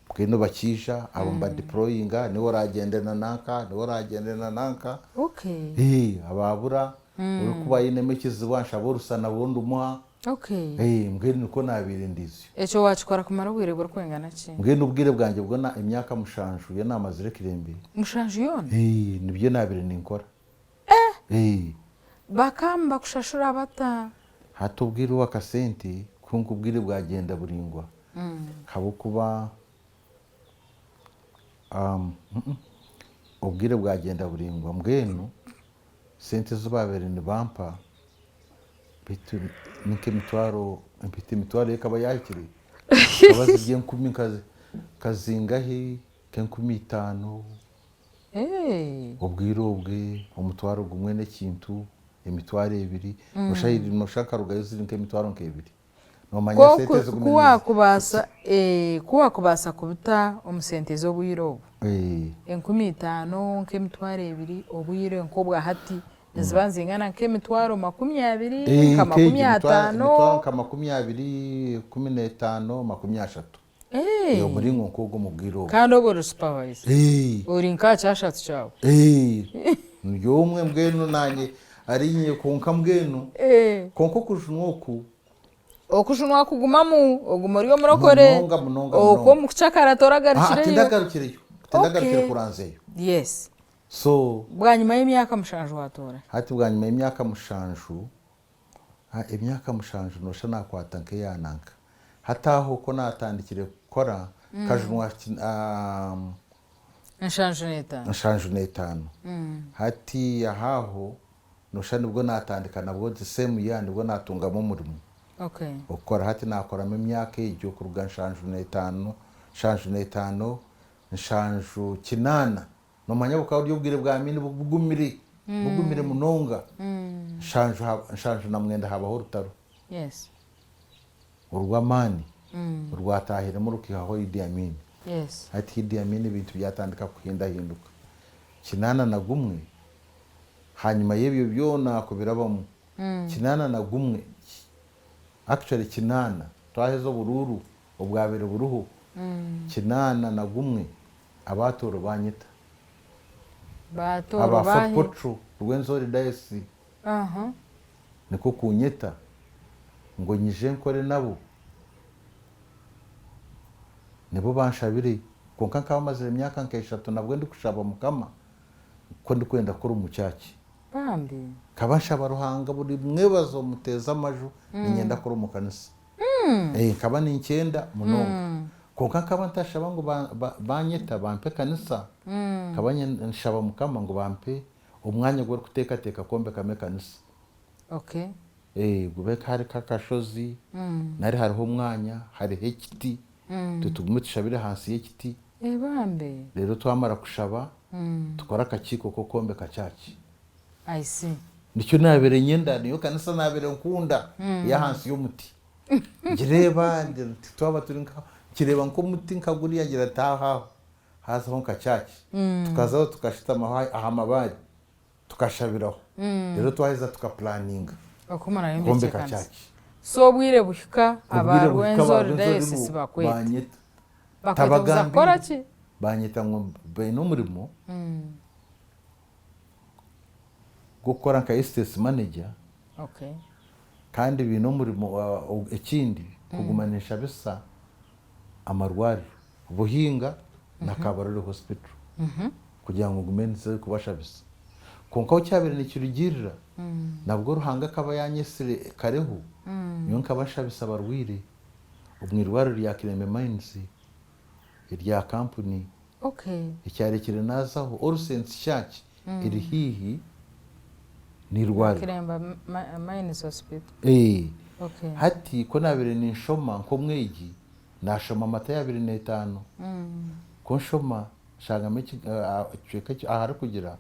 Mbwenu bakiija abo mba deployinga niiwe oragyende na nanka, niiwe oragyende na nanka. Okay. Abaabura, orikuba ainemu ekizibu anshaba orusa nabwo ndumuha. Okay. Mbwenu nikwo naabaire ndizyo. Ekyo waakikora kumara obwire burikwingana ki? Mbwenu obwire bwangye bwona emyaka mushanju yo naamazire ekirembe. Mushanju yoona? Nibyo naabaire ninkora. Bakaba nibakushashura bata? Hati obwire obu akasente kwonka obwire bwagyenda buraingwa ahabw'okuba obwire bwagyenda buraingwa mbwenu sente ezi baabaire nibampa beitu ni nk'emitwaro beitu emitwaro yo ekaba yaahikire zikaba ziri enkumi nka zingahi nk'enkumi itaano. Obwire obwe omutwaro gumwe n'ekintu, emitwaro ebiri, noshusha noshusha nkarugayo ziri nk'emitwaro nk'ebiri. Noomanya sente Ku zigumire nizi. waakubaasa ku waakubaasa kubita omu sente z'obwire obu, 5000 nk'emitwaro ebiri, obwire nk'obwa hati niziba nizingana nk'emitwaro 20, nka Nk'egyo 50. emitwaro nka 20, 15, 30. Eh. Omuringo nk'ogwo omu bwire obwo. Kandi obwo ori supervisor. Eh. Ori nka aha kyashatu kyawe. Eh. Ndi omwe mbwenu naanye ari inye kwonka mbwenu. Eh. Kwonka okujunwa oku. Okujunwa kugumamu oguma ori omurokore. Munonga munonga Okwo munonga. omu kucakara toragarukireyo. Ah, tindagarukireyo. Tindagarukire Okay. kuranzyayo. Yes. So. Bwanyima y'emyaka mushanju watoora. Hati bwanyima y'emyaka mushanju. Emyaka mushanju nooshusha naakwata nk'eya nanka. Hati aho ku naatandikire kukora nkajunwa Nshanju n'etaano. Nshanju n'etaano. Hati aho aho nooshusha nibwo naatandika nabwo the same year nibwo naatungamu omurimo. Okay. Okukora hati naakoramu emyaka egyo kuruga nshanju n'etaano, nshanju n'etaano, nshanju kinaana. Noomanya bukaba buri obwire bwa Amini bugumire, bugumire munonga. Nshanju 79 haabaho orutaro orw'amaani orwataahiremu rukaihaho Idi Amin. Hati Idi Amin ebintu byatandika kuhindahinduka. 81 hanyima y'ebyo byona kubirabamu, 81, actually kinaana, twaheza oburuuru obwabaire buriho, 81 Abaatooro baanyeta. Baatooro Aba baahi? Fort Portal, Rwenzori Diocese. Aha. Nikwo kunyeta ngu nyije nkore nabo. Nibo banshabire. Kwonka nkaba mazire emyaka nka eshatu nabwo ndikushaba Mukama ku ndikwenda kukora omu church. Bambi. Nkaba nshaba Ruhanga buri mwebazo muteeze amaju niinyenda kukora omu kanisa. Nkaba ninkyenda munonga. Kwonka nkaba ntashaba ngu banyeta bampe ekanisa, nkaba nshaba Mukama ngu bampe omwanya ogu barikuteekateeka kwombekamu ekanisa. Gube hari nk'akashozi nari hariho omwanya hariho ekiti, itwe tugume tushabire ahansi y'ekiti. Reero twamara kushaba tukore akakiiko k'okwombeka church. I see. Nikyo naabaire nyenda, niyo kanisa naabaire nkunda ey'ahansi y'omuti. Ngireeba ngira nti twaba turi nka, nkireeba nk'omuti nka guriya ngira nti aho aho haazaho nka church. Tukazaho tukashutamaho aha mabaare tukashabiraho. Reero twaheza tukapulaninga Oku murayombekye kwombeka ekanisa. church. So obwire buhika aba Obwire buhika aba Rwenzori Rwenzori Diocese bo bakweta. banyeta. Bakweta kuza kukora Tabagambiire. ki? Banyeta ngu baine omurimo. Gw'okukora nka estates manager kandi baine omurimo ekindi kuguma ninshabisa amarwariro Buhinga na Kabarole hospital kugira ngu ngume nze kubashabisa. Kwonka ahu kyabaire nikirugiirira nabwo Ruhanga akaba yanyetsire kareho nyowe nkaba nshabisa abarwaire omu irwariro rya Kirembe Mines erya kampuni Ekyarekire naazaho, All Saints Church eri haihi n'eirwariro. Kiremba Mines Hospital. Hati ku naabaire ninshoma nk'omwegi, naashoma Matayo abiri n'etaano. Ku nshoma, nshangamu ekicweka aharikugira,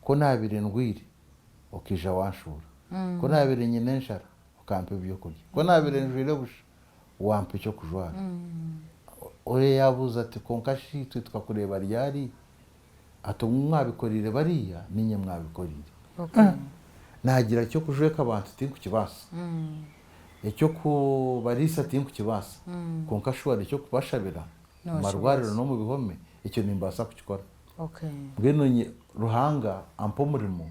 Ku naabaire ndwaire, okaija wanshuura. Ku naabaire nyine enjara, okampa ebyokurya. Ku naabaire njwaire busha, wampa eky'okujwara. Oriya yaabuuza ati, Kwonka shi itwe tukakureeba ryari? Ati, Obu mwabikoreire bariya, niinye mwabikoreire. Naagira ati, Eky'okujweka abantu tinkukibaasa, eky'okubariisa tinkukibaasa, kwonka shuwari eky'okubashabira omu marwariro n'omu bihome, ekyo nimbaasa kukikora. Mbwenu Ruhanga ampa omurimo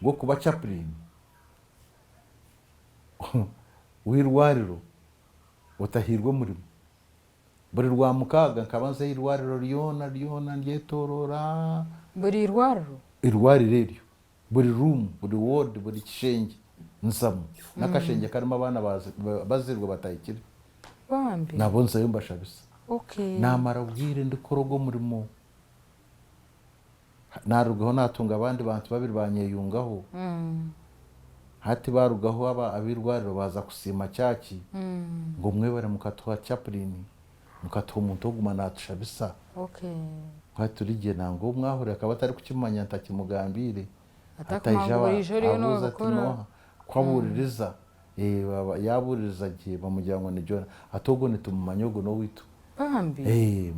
gw'okuba chapurini. w'eirwariro otahairwe omurimo. Buri Rwamukaaga nkaba nza aha irwariro ryona ryona ndyetoroora. Buri irwariro? Eirwariro eryo, buri ruumu, buri woodi, buri kishengye nzamu. N'akashengye karimu abaana bazairwe batahikire, Bambi. nabo nzayo mbashabisa. Naamara obwire ndikukora ogwo murimo. Naarugaho naatunga abandi bantu babiri baanyeyungaho. Hati baarugaho ab'eirwariro baaza kusiima kyaki ngu mwebare mukatuha chaplain, mukatuha omuntu oguma naatushabisa. Hati turi gye nangwa ou mwahurira akaba atarikukimanya ntakimugambiire. Hati aija abuuza ati nooha? Ku abuuririza, yaabuuririza gye bamugira ngu ni Jonah. Ati ogwo nitumumanya ogwo n'owaitu. Bambi.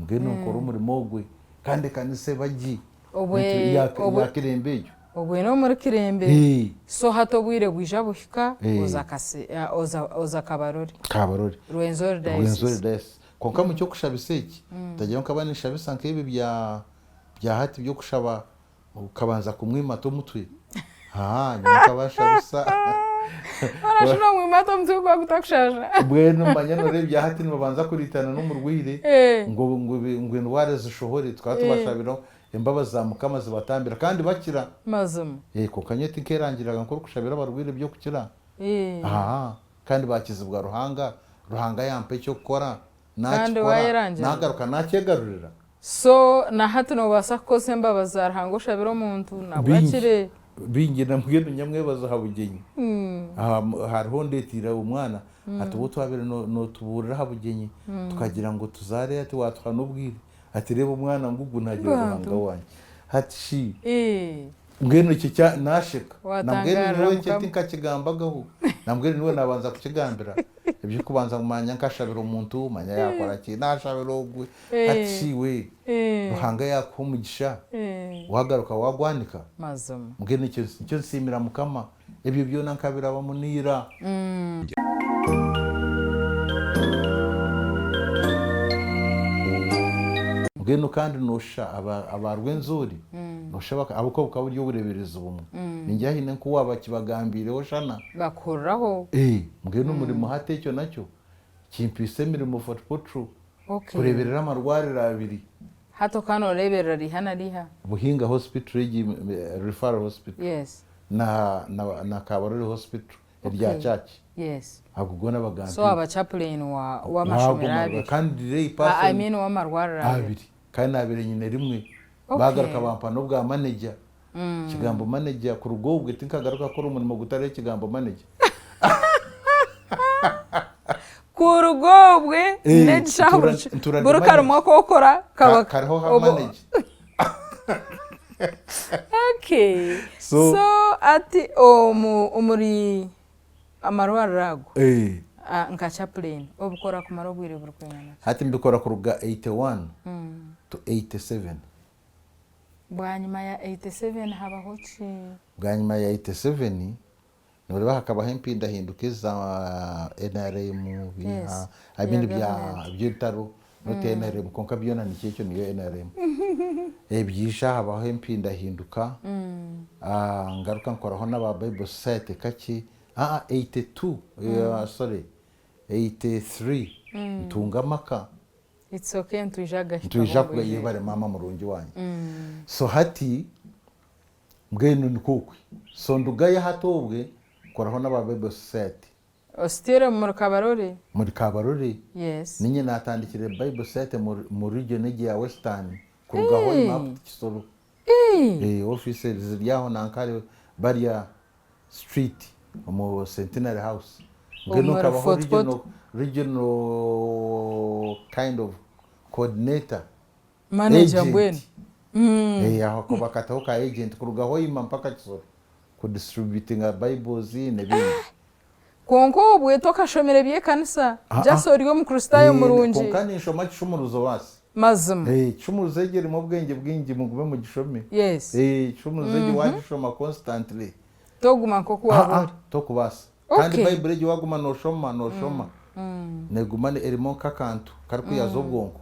Mbwenu nkore omurimo ogwe kandi ekanisa eba gye Obwe ya obwe Kirembe egyo. Obwe n'omuri Kirembe. So hati obwire bwija buhika oza Kase oza oza Kabarole. Kabarole. Rwenzori Diocese. Rwenzori Diocese. Kwonka omu ky'okushabisa eki, otagira ngu nkaba ninshabisa nk'ebi bya bya hati by'okushaba Okabanza kumwimata omutwe? Haa, nyowe nkaba nshabisa. Hoona shi noomwimata omutwe gwaba gutakushaasha? Mbwenu manya nooreeba ebya hati nibabanza kuriitana n'omurwaire ngu ngu endwara zishohore, tukaba tubashabira embabazi za Mukama zibatambira kandi bakira. Mazima. Kwonka nyowe tinkeerangiriraga nk'orikushabira abarwaire eby'okukira. Haa, kandi baakizibwa Ruhanga, Ruhanga yampa eky'okukora. Kandi Naakikora, waayerangira. naagaruka naakyegarurira. So na hati noobaasa kukozesa embabazi za Ruhanga oshabire omuntu nabwo Bingi, akire. bingi na mbwenu nyamwebazo aha bugyenyi. Aha hariho ondeeteire omwana ati obu twabaire nootubuurira aha bugyenyi tukagira ngu tuzaare ati waatuha n'obwire ati reeba omwana ngugu naagira Bantu. Ruhanga wangye. Hati shi Mbwenu ekyo kya nasheka. Na mbwenu Watangaarira nyowe ekyo Mukama. tinkakigambagaho. Na mbwenu niwe nabanza kukigambira. Eby'okubanza ngu manya nkashabira omuntu, manya yakora ki, nashabira ogwe. Hati shi iwe Ruhanga yakuha omugisha, wagaruka wagwanika? Mazima. Mbwenu ekyo nikyo nsiimira Mukama. Ebyo byona nkabirabamu n'ira. Mbwenu kandi noshusha aba aba Rwenzori noshusha baka ahabw'okuba bukaba buri obureeberezi bumwe. Ningira haine nk'oku waaba kibagambiireho shana. Bakuhuriraho. Ee, mbwenu omurimo hati ekyo nakyo kimpiise emirimo Fort Portal kureeberera amarwariro abiri. Hati okaba nooreeberera riiha na riiha? Buhinga Hospital egi Referral Hospital na na Kabarole Hospital erya church. Yes. Ago goona bagampiire. So waaba chaplain wa w'amashomero abiri. Kandi lay person. I mean w'amarwariro abiri. Abiri. Kandi naabaire nyine rimwe. Baagaruka bampa n'obwa manager. Ekigambo manager kuruga obwe tinkagaruka kukora omurimo gutariho ekigambo manager. Kuruga obwe n'egi shaaha buri karimo aku okora kaba kariho ha manager. Okay. So ati omuri amarwariro ago nka chaplain obikora kumara obwire burikwingana ki? Hati mbikora kuruga 81 to 87. Bwanyima ya 87 habaho ki? Bwanyima ya 87 noreeba hakabaho empindahinduka eza nrm biiha I mean bya by'entaro not nrm kwonka byona nikyo ekyo niyo nrm ebyija habaho empindahinduka ngaruka nkoraho n'aba Bible Society kakye aa 82 sorry 83 ntunga amaka. It's okay nitwija kugahikaho Nitwija kuga yebare maama murungi wangye. So hati mbwenu nikwo okwe. So ndugayo hati obwe nkoraho n'aba Bible Society. Still muri Kabarole? Muri Kabarole. Yes. Ninye natandikire Bible Society mu region egi ya Western kuruga Hoima up to Kisoro. Eeh. Office ziri aho nanka ahari Barya Street omu Centenary House. Mbwenu Omuri nkabaho Fort regional, Portal. regional kind of coordinator. Manager Agent. mbwenu. Eh, aho ako bakataho ka agent kuruga Hoima mpaka Kisoro ku distributinga Bibles n'ebindi. Kwonka obwe tokashomire by'ekanisa, Ah, just ah. ori Omukristaayo Eh, murungi. Kwonka ninshoma kishumuruzo basi. Mazima. Eh, kishumuruzo egyo erimu obwengye bwingi mugume mugishome. Yes. Eh, kishumuruzo egyo wagishoma constantly. Toguma nk'oku Ah, waaba ah, ori. tokubaasa. Kandi Okay. Baibuli egyo waguma noshoma noshoma neguma erimu nk'akantu karikuyaza obwonko.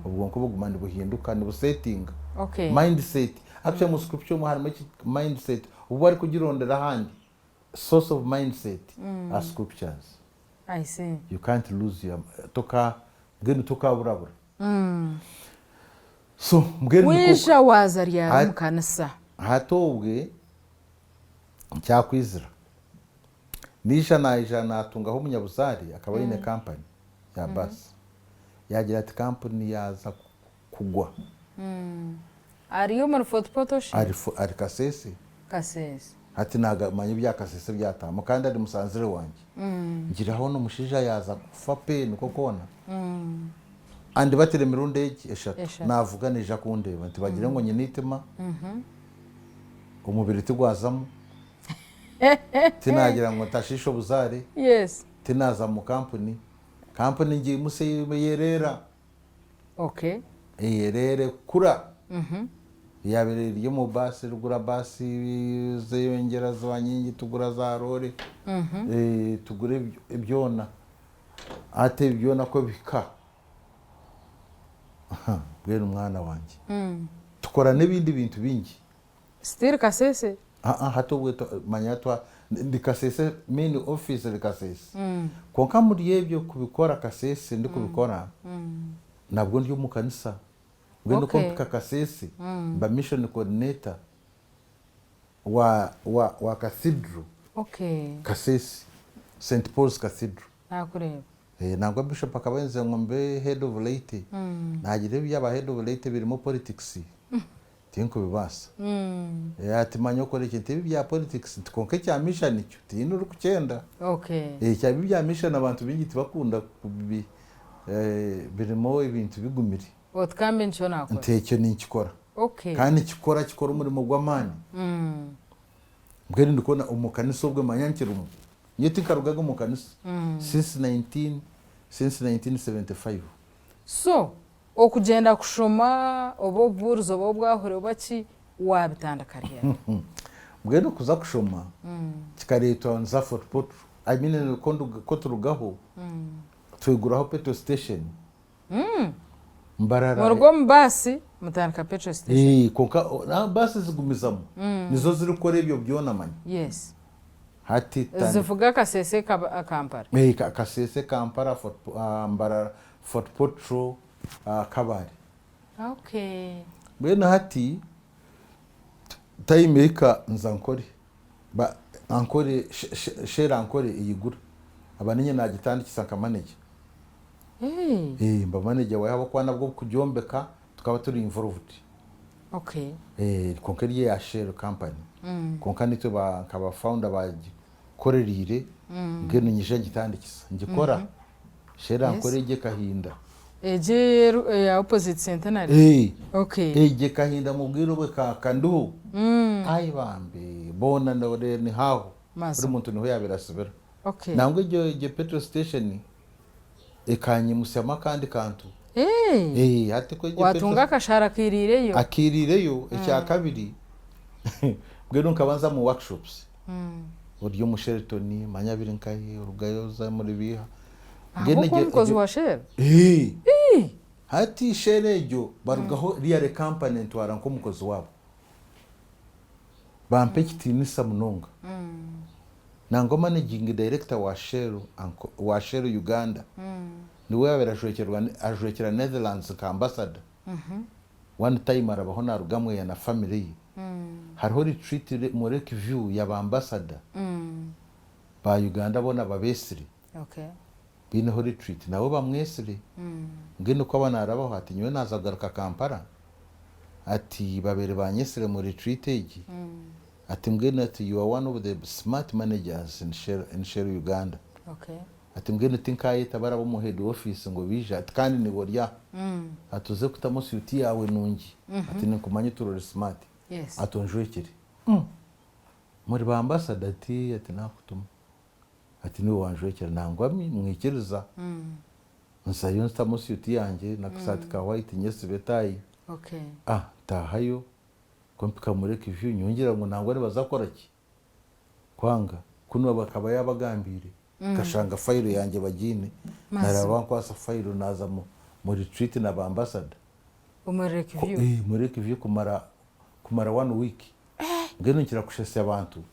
Obwonko buguma nibuhinduka nibusetinga. Okay. Mindset. Actually omu scripture omwo harimu eki mindset obu barikugirondera ahandi source of mindset are scriptures. I see. You can't lose your toka mbwenu tokaburabura. So mbwenu nikwo Waija waaza ryari Hati- omu kanisa? Hati obwe nkyakwizira naija naija natungaho omunyabuzaare akaba aine kampani ya baasi yaagira ati kampuni yaaza kugwa. Ari omuri Fort Portal shi? Ari ari Kasese. Kasese. Hati naaga manya ebya Kasese byataamu kandi ari musanzire wangye. Ngira hoona omushaija yaaza kufa pe nikwo koona. Andibatira emirundi egi eshatu Eshatu. naavuga naija kundeeba nti bagire ngu nyine eitima. Omubiri tigwazamu, tinaagira ngu ntashiisha obuzaare, Yes. tinaaza mu kampuni. Kampuni ngiimutsye eyereera, Okay. eyereere kukura. Yaabaire eri omu baasi erikugura baasi zeyongyera ziba nyingi tugura za roore, tugura byona. Hati ebi byona ku bihika, mbwenu mwana wangye, tukora n'ebindi bintu bingi. Still Kasese? Aa hati obwe manya twa ndi Kasese main office eri Kasese. Kwonka omuri ebyo kubikora Kasese ndikubikora nabwo ndi omu kanisa. Mbwenu ku mpika Kasese mba mission coordinator wa wa wa cathedral Kasese, Saint Paul's Cathedral. Nakureeba. Nangwa Bishop akaba ayenzire ngu mbe head of laity, nagira ebyaba head of laity birimu politics tinkubibaasa. Ati manya okore eki, nti ebi ebya politics nti kwonka ekya mission kyo tihaine orikukyenda. Ebi ebya mission abantu baingi tibakunda kubi birimu ebintu bigumire. Oti kambe nikyo nakora. Nti ekyo ninkikora. Kandi nikikora kikora omurimo gw'amaani. Mbwenu ndikubona omu kanisa obwe manya nkirimu. Nyowe tinkarugaga omu kanisa since 19 since 1975. So okugyenda kushoma oba obubuurizi oba obwahure oba ki waabitandika ryari? Mbwenu kuza kushoma kikareetwa nza Fort Portal I mean ku turugaho twiguraho petrol station. Mbarara. Muruga omu baasi mutandika petrol station. Eeh kwonka na baasi zigumizamu nizo zirikukora ebyo byona manya. Yes. Hati tutandika. Zivuga Kasese Kampala. Eeh Kasese Kampala Fort Mbarara Fort Portal Kabale. Okay. Mbwenu hati time ehika nza Ankole ba Ankole Shell Ankole eyigura aba ninye nagitandikisa nka manager. Hey. Eh, mba manager waayo ahabw'okuba nabwo kugyombeka tukaba turi involved. Okay. Eh, kwonka eri eya Shell company. Kwonka nitwe ba nka ba founder bagikoreriire mbwenu nyija ngitandikisa. Ngikora. Shell Yes. Ankole egyo ekahinda. Egyo eya opposite Centenary? Eh. Okay. Egyo ekahinda mu bwire obwe ekaaka ndiho. Ai bambe, boona ni haaho. Mazima. Buri muntu niho yaabaire asibira. Okay. Nangwa egyo egyo petrol station ekanyimutsyamu akandi kantu. Hey! Eh, hati ku egyo Watunga petrol akashaara akairiireyo. Akairiireyo, ekya kabiri mbwenu nkaba nza omu workshops. Ori omu Sheraton, manya biri nkahi, orugayo oza omuri biiha. Mbwenu Ahabw'okuba egyo omukozi egyo wa Shell? Eh! Ii! Hati Shell egyo barugaho really company entwara nk'omukozi waabo. Bampa ekitiinisa munonga. Nangwa managing director wa Shell wa Shell Uganda niwe yaabaire ajwekyerwa ajwekyera Netherlands nka ambassador. One time arabaho naaruga Mweya na family ye. Hariho retreat omu Lake View ya ba ambassador ba Uganda boona babeetsire. Baineho retreat nawe bamwetsire. Mbwenu ku aba naarabaho ati nyowe naaza kugaruka Kampala ati babaire banyetsire omu retreat egi. Ati mbwenu ati you are one of the smart managers in Shell, in Shell Uganda. Okay. Ati mbwenu tinkayeta bari ab'omu head office ngu baije ati kandi niiwe ori aha. Ati oze kutamu suit yaawe nungi. Ati ninkumanya otuura ori smart. Yes. Ati onjwekyere. Muri ba ambassador ati ati nakutuma. Ati niiwe wanjwekyera. Nangwa mwikiriza. Nzayo ntamu suit yangye n'akasaati ka white nyesiba etaayi. Okay. Ah ntaahayo. Ku mpika muri Lake View nyowe ngira ngu nangwa nibaza kukora ki? Kwanga. Kunu akaba yaabagambiire. Nkashanga fayiro yangye bagiine. Nareeba bankwatsa fayiro naaza mu retreat na ba ambassador. Omuri Lake View? Omuri Lake View kumara kumara one week. Mbwenu nkira kushesya abantu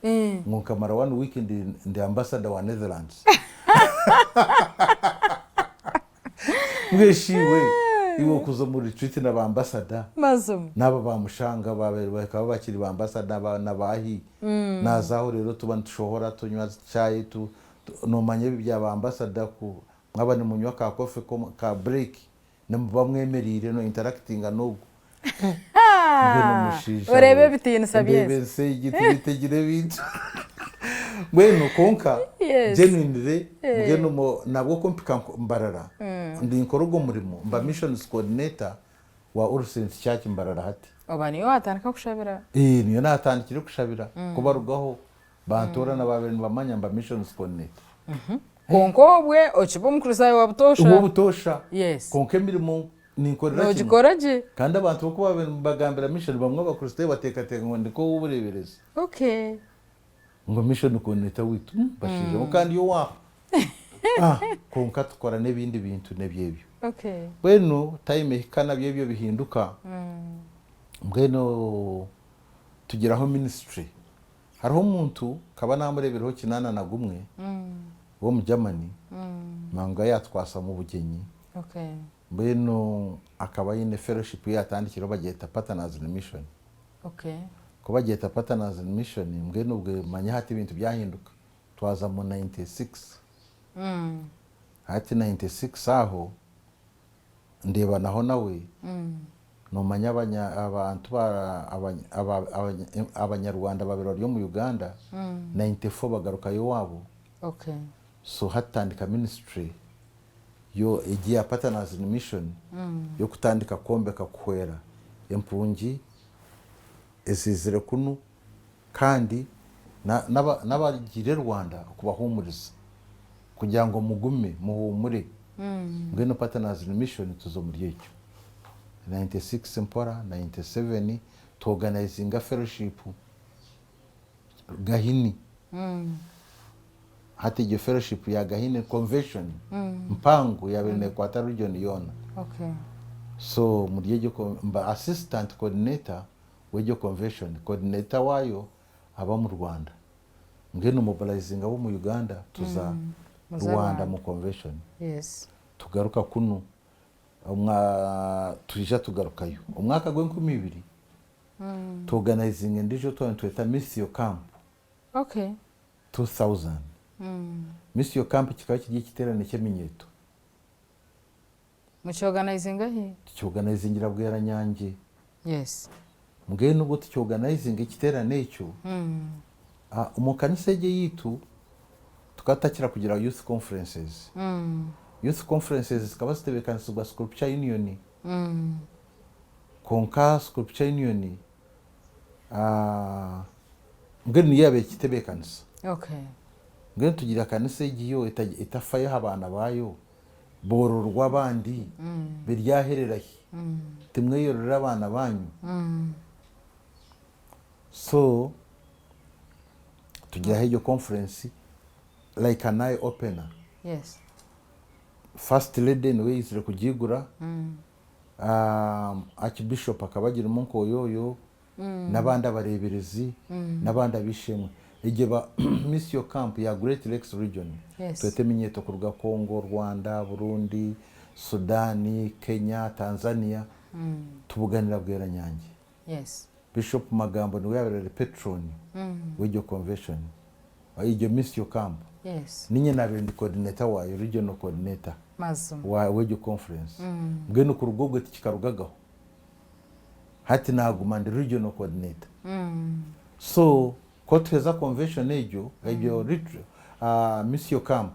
ngu nkamara one week ndi ndi ambassador wa Netherlands. Mbwenu shi iwe, iwe okuza omu retreat na ba ambassador. Mazima. N'aba ba Mushanga baabaire bakaba bakiri ba ambassador ba na baahi. Naaza aho reero tuba nitushohora tunywa chai tu noomanya ebi bya ba ambassador ku mwaba nimunywa ka coffee ko ka break nimuba mwemereire no interactinga n'ogwo. Mbwenu omushaija Oreebe we, ebitiinisa ndeeba by'ensi. ensi egi tibitegire ebintu. Mbwenu kwonka Yes. genuinely mbwenu mo nabwo ku mpika Mbarara ndinkora ogwo murimo mba missions coordinator wa All Saints Church Mbarara hati. Oba niyo watandika kushabira? Ee, niyo naatandikire kushabira. Ku barugaho bantoorana baabaire nibamanya mba missions coordinator. Kwonka obwe okiba Omukristaayo wa butoosha. Ow'obutoosha. Yes. Kwonka emirimo ninkorera kimwe. Noogikora gye. Kandi abantu bo ku baabaire nibagambira mission, bamwe Abakristaayo bateekateeka ngu ndi nk'ow'obureeberezi. Okay. Ngu mission coordinator waitu, bashaija bo kandi owaaha. Ah, kwonka tukora n'ebindi bintu n'ebyebyo. Okay. Mbwenu time ehika nabyo ebyo bihinduka, mbwenu tugiraho ministry. Hariho omuntu nkaba naamureebireho kinaana na gumwe w'omu Germany, nangwa yaatwasa omu bugyenyi. Okay. Mbwenu akaba aine fellowship ei yaatandikireho bagyeta Partners in Mission. Okay. Ku bagyeta Partners in Mission, mbwenu obwe manya hati ebintu byahinduka. Twaza mu 96. Hati 96 aho ndeebanaho nawe, noomanya abanya abantu ba abanya aba abanya Abanyarwanda baabaire bari omu Uganda, 94 bagarukayo owaabo. Okay. So hatutandika ministry yo egi eya Partners in Mission y'okutandika kwombeka kuhwera empungi eziizire kunu kandi n'abagiire Rwanda okubahuumuriza kugira ngu mugume muhuumure. Mbwenu Partners in Mission tuza omuri ekyo. 96 mpora, 97 tu organizinga fellowship Gahini. Hati egyo fellowship ya Gahini convention mpango yaabaire neekwata region yoona. Okay. So omuri egyo mba assistant coordinator w'egyo convention, coordinator waayo aba omu Rwanda. Mbwenu mobilizinga ab'omu Uganda tuza Rwanda mu convention. Tugaruka kunu twija tugarukayo. Omwaka gw'enkumi ibiri tu organizinga endiijo twaba nitweta Missio Camp 2000. Missio Camp kikaba kiri ekiteerane ky'eminyeeto. Mukyorganizinga hi? Tukyorganizingira Bweranyangi. Mbwenu obwo tukyorganizinga ekiteerane ekyo, omu kanisa egi eyaitu tukaba tutakira kugira youth conferences. Youth conferences zikaba zitebeekanisibwa Scripture Union. Kwonka Scripture Union mbwenu niyo yaabaire ekitebeekanisa. Mbwenu tugira kanisa egi yo etafayo aha baana baayo, boororwa abandi, biryaherera hi? Timweyororera abaana baanyu? So tugiraho egyo conference like an eye opener. First lady niwe yaizire kugiigura, Archbishop akaba agirimu nk'oyoyo, n'abandi abareeberezi, n'abandi ab'eishe-emwe. Egyo eba Missio Camp ya Great Lakes Region. Tweta eminyeeto kuruga Congo, Rwanda, Burundi, Sudan, Kenya, Tanzania, tubuganira Bweranyangi. Bishop Magambo niwe yaabaire ari patron w'egyo convention, egyo Missio Camp. Niinye naabaire ndi coordinator waayo, regional coordinator w'egyo conference. Mbwenu kuruga obwo tikikarugagaho. Hati naaguma ndi regional coordinator. So ku tuheza convention egyo, egyo Missio Camp,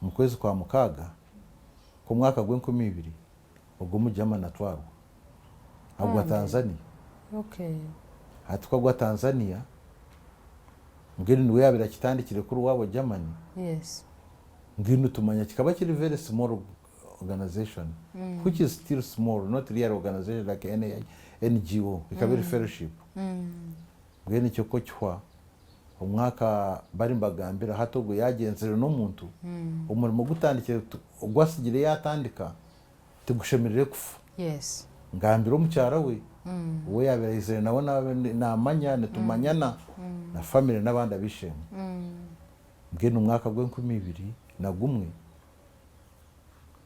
omu kwezi kwa mukaaga kw'omwaka gw'enkumi ibiri, ogwo omugyama natwarwa agwa Tanzania. Hati ku agwa Tanzania, mbwenu niwe yaabaire akitandikire kuri owaabo Germany, mbwenu tumanya kikaba kiri very small organization, which is still small, not real organization like any NGO, ekaba eri fellowship. Mbwenu ekyo ku kihwa, omwaka bari nibagambira hati ogwo yaagyenzire n'omuntu, omurimo gutandikire ogu atsigire yaatandika tigushemereire kufa. Ngambira omukyara we ou yaabaire aizire nawe naamanya, nitumanyana na famire n'abandi ab'eishe-emwe. Mbwenu omwaka gw'enkumi ibiri na gumwe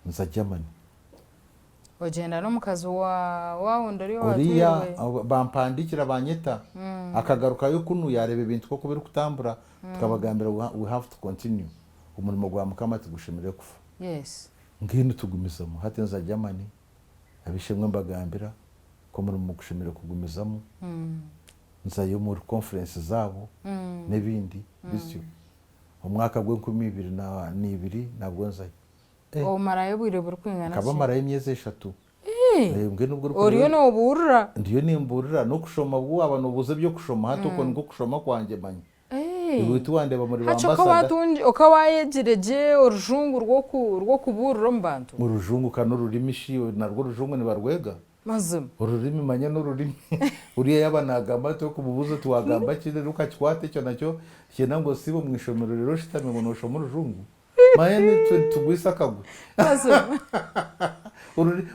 nza Germany. Ogyenda n'omukazi wa wawundi oriya Oriya owatwirwe? Bampandiikira banyeta, akagarukayo kunu yaareeba ebintu nk'oku birikutambura, tukabagambira we have to continue, omurimo gwa Mukama tigushemereire kufa. Mbwenu tugumizamu, hati nza Germany, ab'eishe-emwe mbagambira ku omurimo gushemereire kugumizamu, nzayo omuri conference zaabo n'ebindi bityo. Omwaka gw'enkumi ibiri na ibiri nabwo nzayo. Omarayo obwire burikwingana Nkaba ki? marayo emyezi 3. Mbwenu obwo Oriyo noobuurira? Ndiyo nimbuurira n'okushoma bwo waaba noobuuza eby'okushoma hati okwo nikwo kushoma kwangye manya. Iwe tiwandeeba muri Hati bambasada. Okaba waayegire gye orujungu rw'okubuurira omu bantu? Orujungu ka n'orurimi shi narwo orujungu nibarwega? Mazima. Orurimi manya n'orurimi. Uriya yaaba naagamba ati orikumubuuza oti waagamba ki reero okakikwata ekyo nakyo kyenda ngu osiibe omu ishomero reero oshutame ngu nooshoma orujungu. Manya nitwe nitugwisa akagwe. Mazima.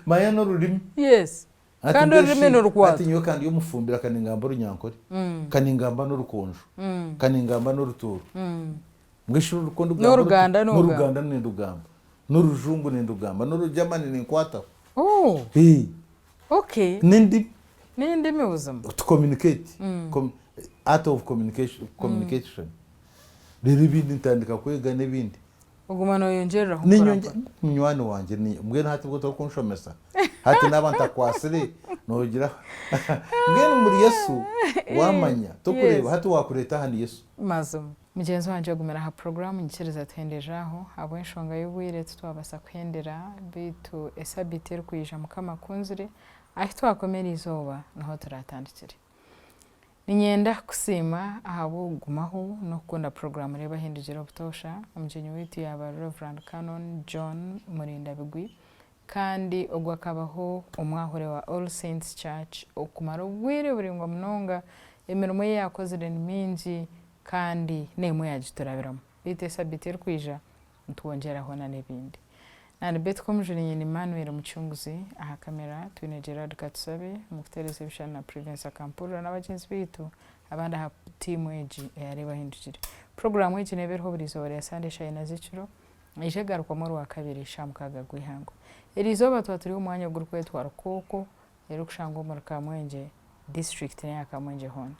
Manya n'orurimi. Ati Kandi mbwenu orurimi shi, nirukwata. Hati nyowe ka ndi omufumbira ka ningamba orunyankore, ka ningamba n'orukonjo, ka ningamba n'orutooro. Mbwenu shi ku ndigamba N'oruganda noogamba. N'oruganda nindugamba, n'orujungu nindugamba, n'orugyamani ninkwataho. Oh, Hee. N'endimi. N'endimi buzima. To communicate. Art of communication, communication. Reero ebindi ntandika kwega n'ebindi. Oguma nooyongyereraho Ninyongyera mporampora. Munywani wangye ni mbwenu hati bwo torikunshomesa hati naaba ntakwatsire noogira mbwenu omuri Yesu waamanya tokureeba hati waakureeta aha ni Yesu. Mazima. Mugyenzi wangye ogumire aha puroguraamu nyikiriza tuhenderere aho ahabw'enshonga y'obwire titwabaasa kuhendera beitu esabiiti erikwija Mukama akunzire ahu twakomera eizooba niho turatandikire. Niinyenda kukusiima ahabw'okugumaho n'okukunda puroguraamu Reeba Ahindugire Obutoosha. Omugyenyi waitu yaaba ari Rev. Canon John Murindabigwi kandi ogwo akabaho omwahure wa All Saints Church okumara obwire buraingwa munonga. Emirimo ei yaakozire ni mingi kandi n'emwe yaagiturabiramu. Beitu esabiiti erikwija nitwongyeraho n'ebindi. Nani Beti Komujuni nyine Emmanuel Mucunguzi aha kamera twine Gerard Katusabe omu kuteereza ebishushani na Prudence Akampurira n'abagyenzi baitu abandi aha tiimu egi eya Reeba Ohindukire. Puroguraamu egi neeba eriho buri izooba rya Sande eshaaha ina z'ekiro eija egarukwamu Orwakabiri eshaaha mukaaga gw'eihangwe. Eri izooba twaba turi omu mwanya ogurikwetwa Rukooko erikushangwa omuri Kamwengye disiturikiti n'eya Kamwengye hoona.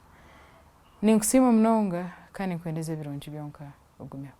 Ninkusiima munonga kandi ninkwendeza ebirungi byonka ogumeho.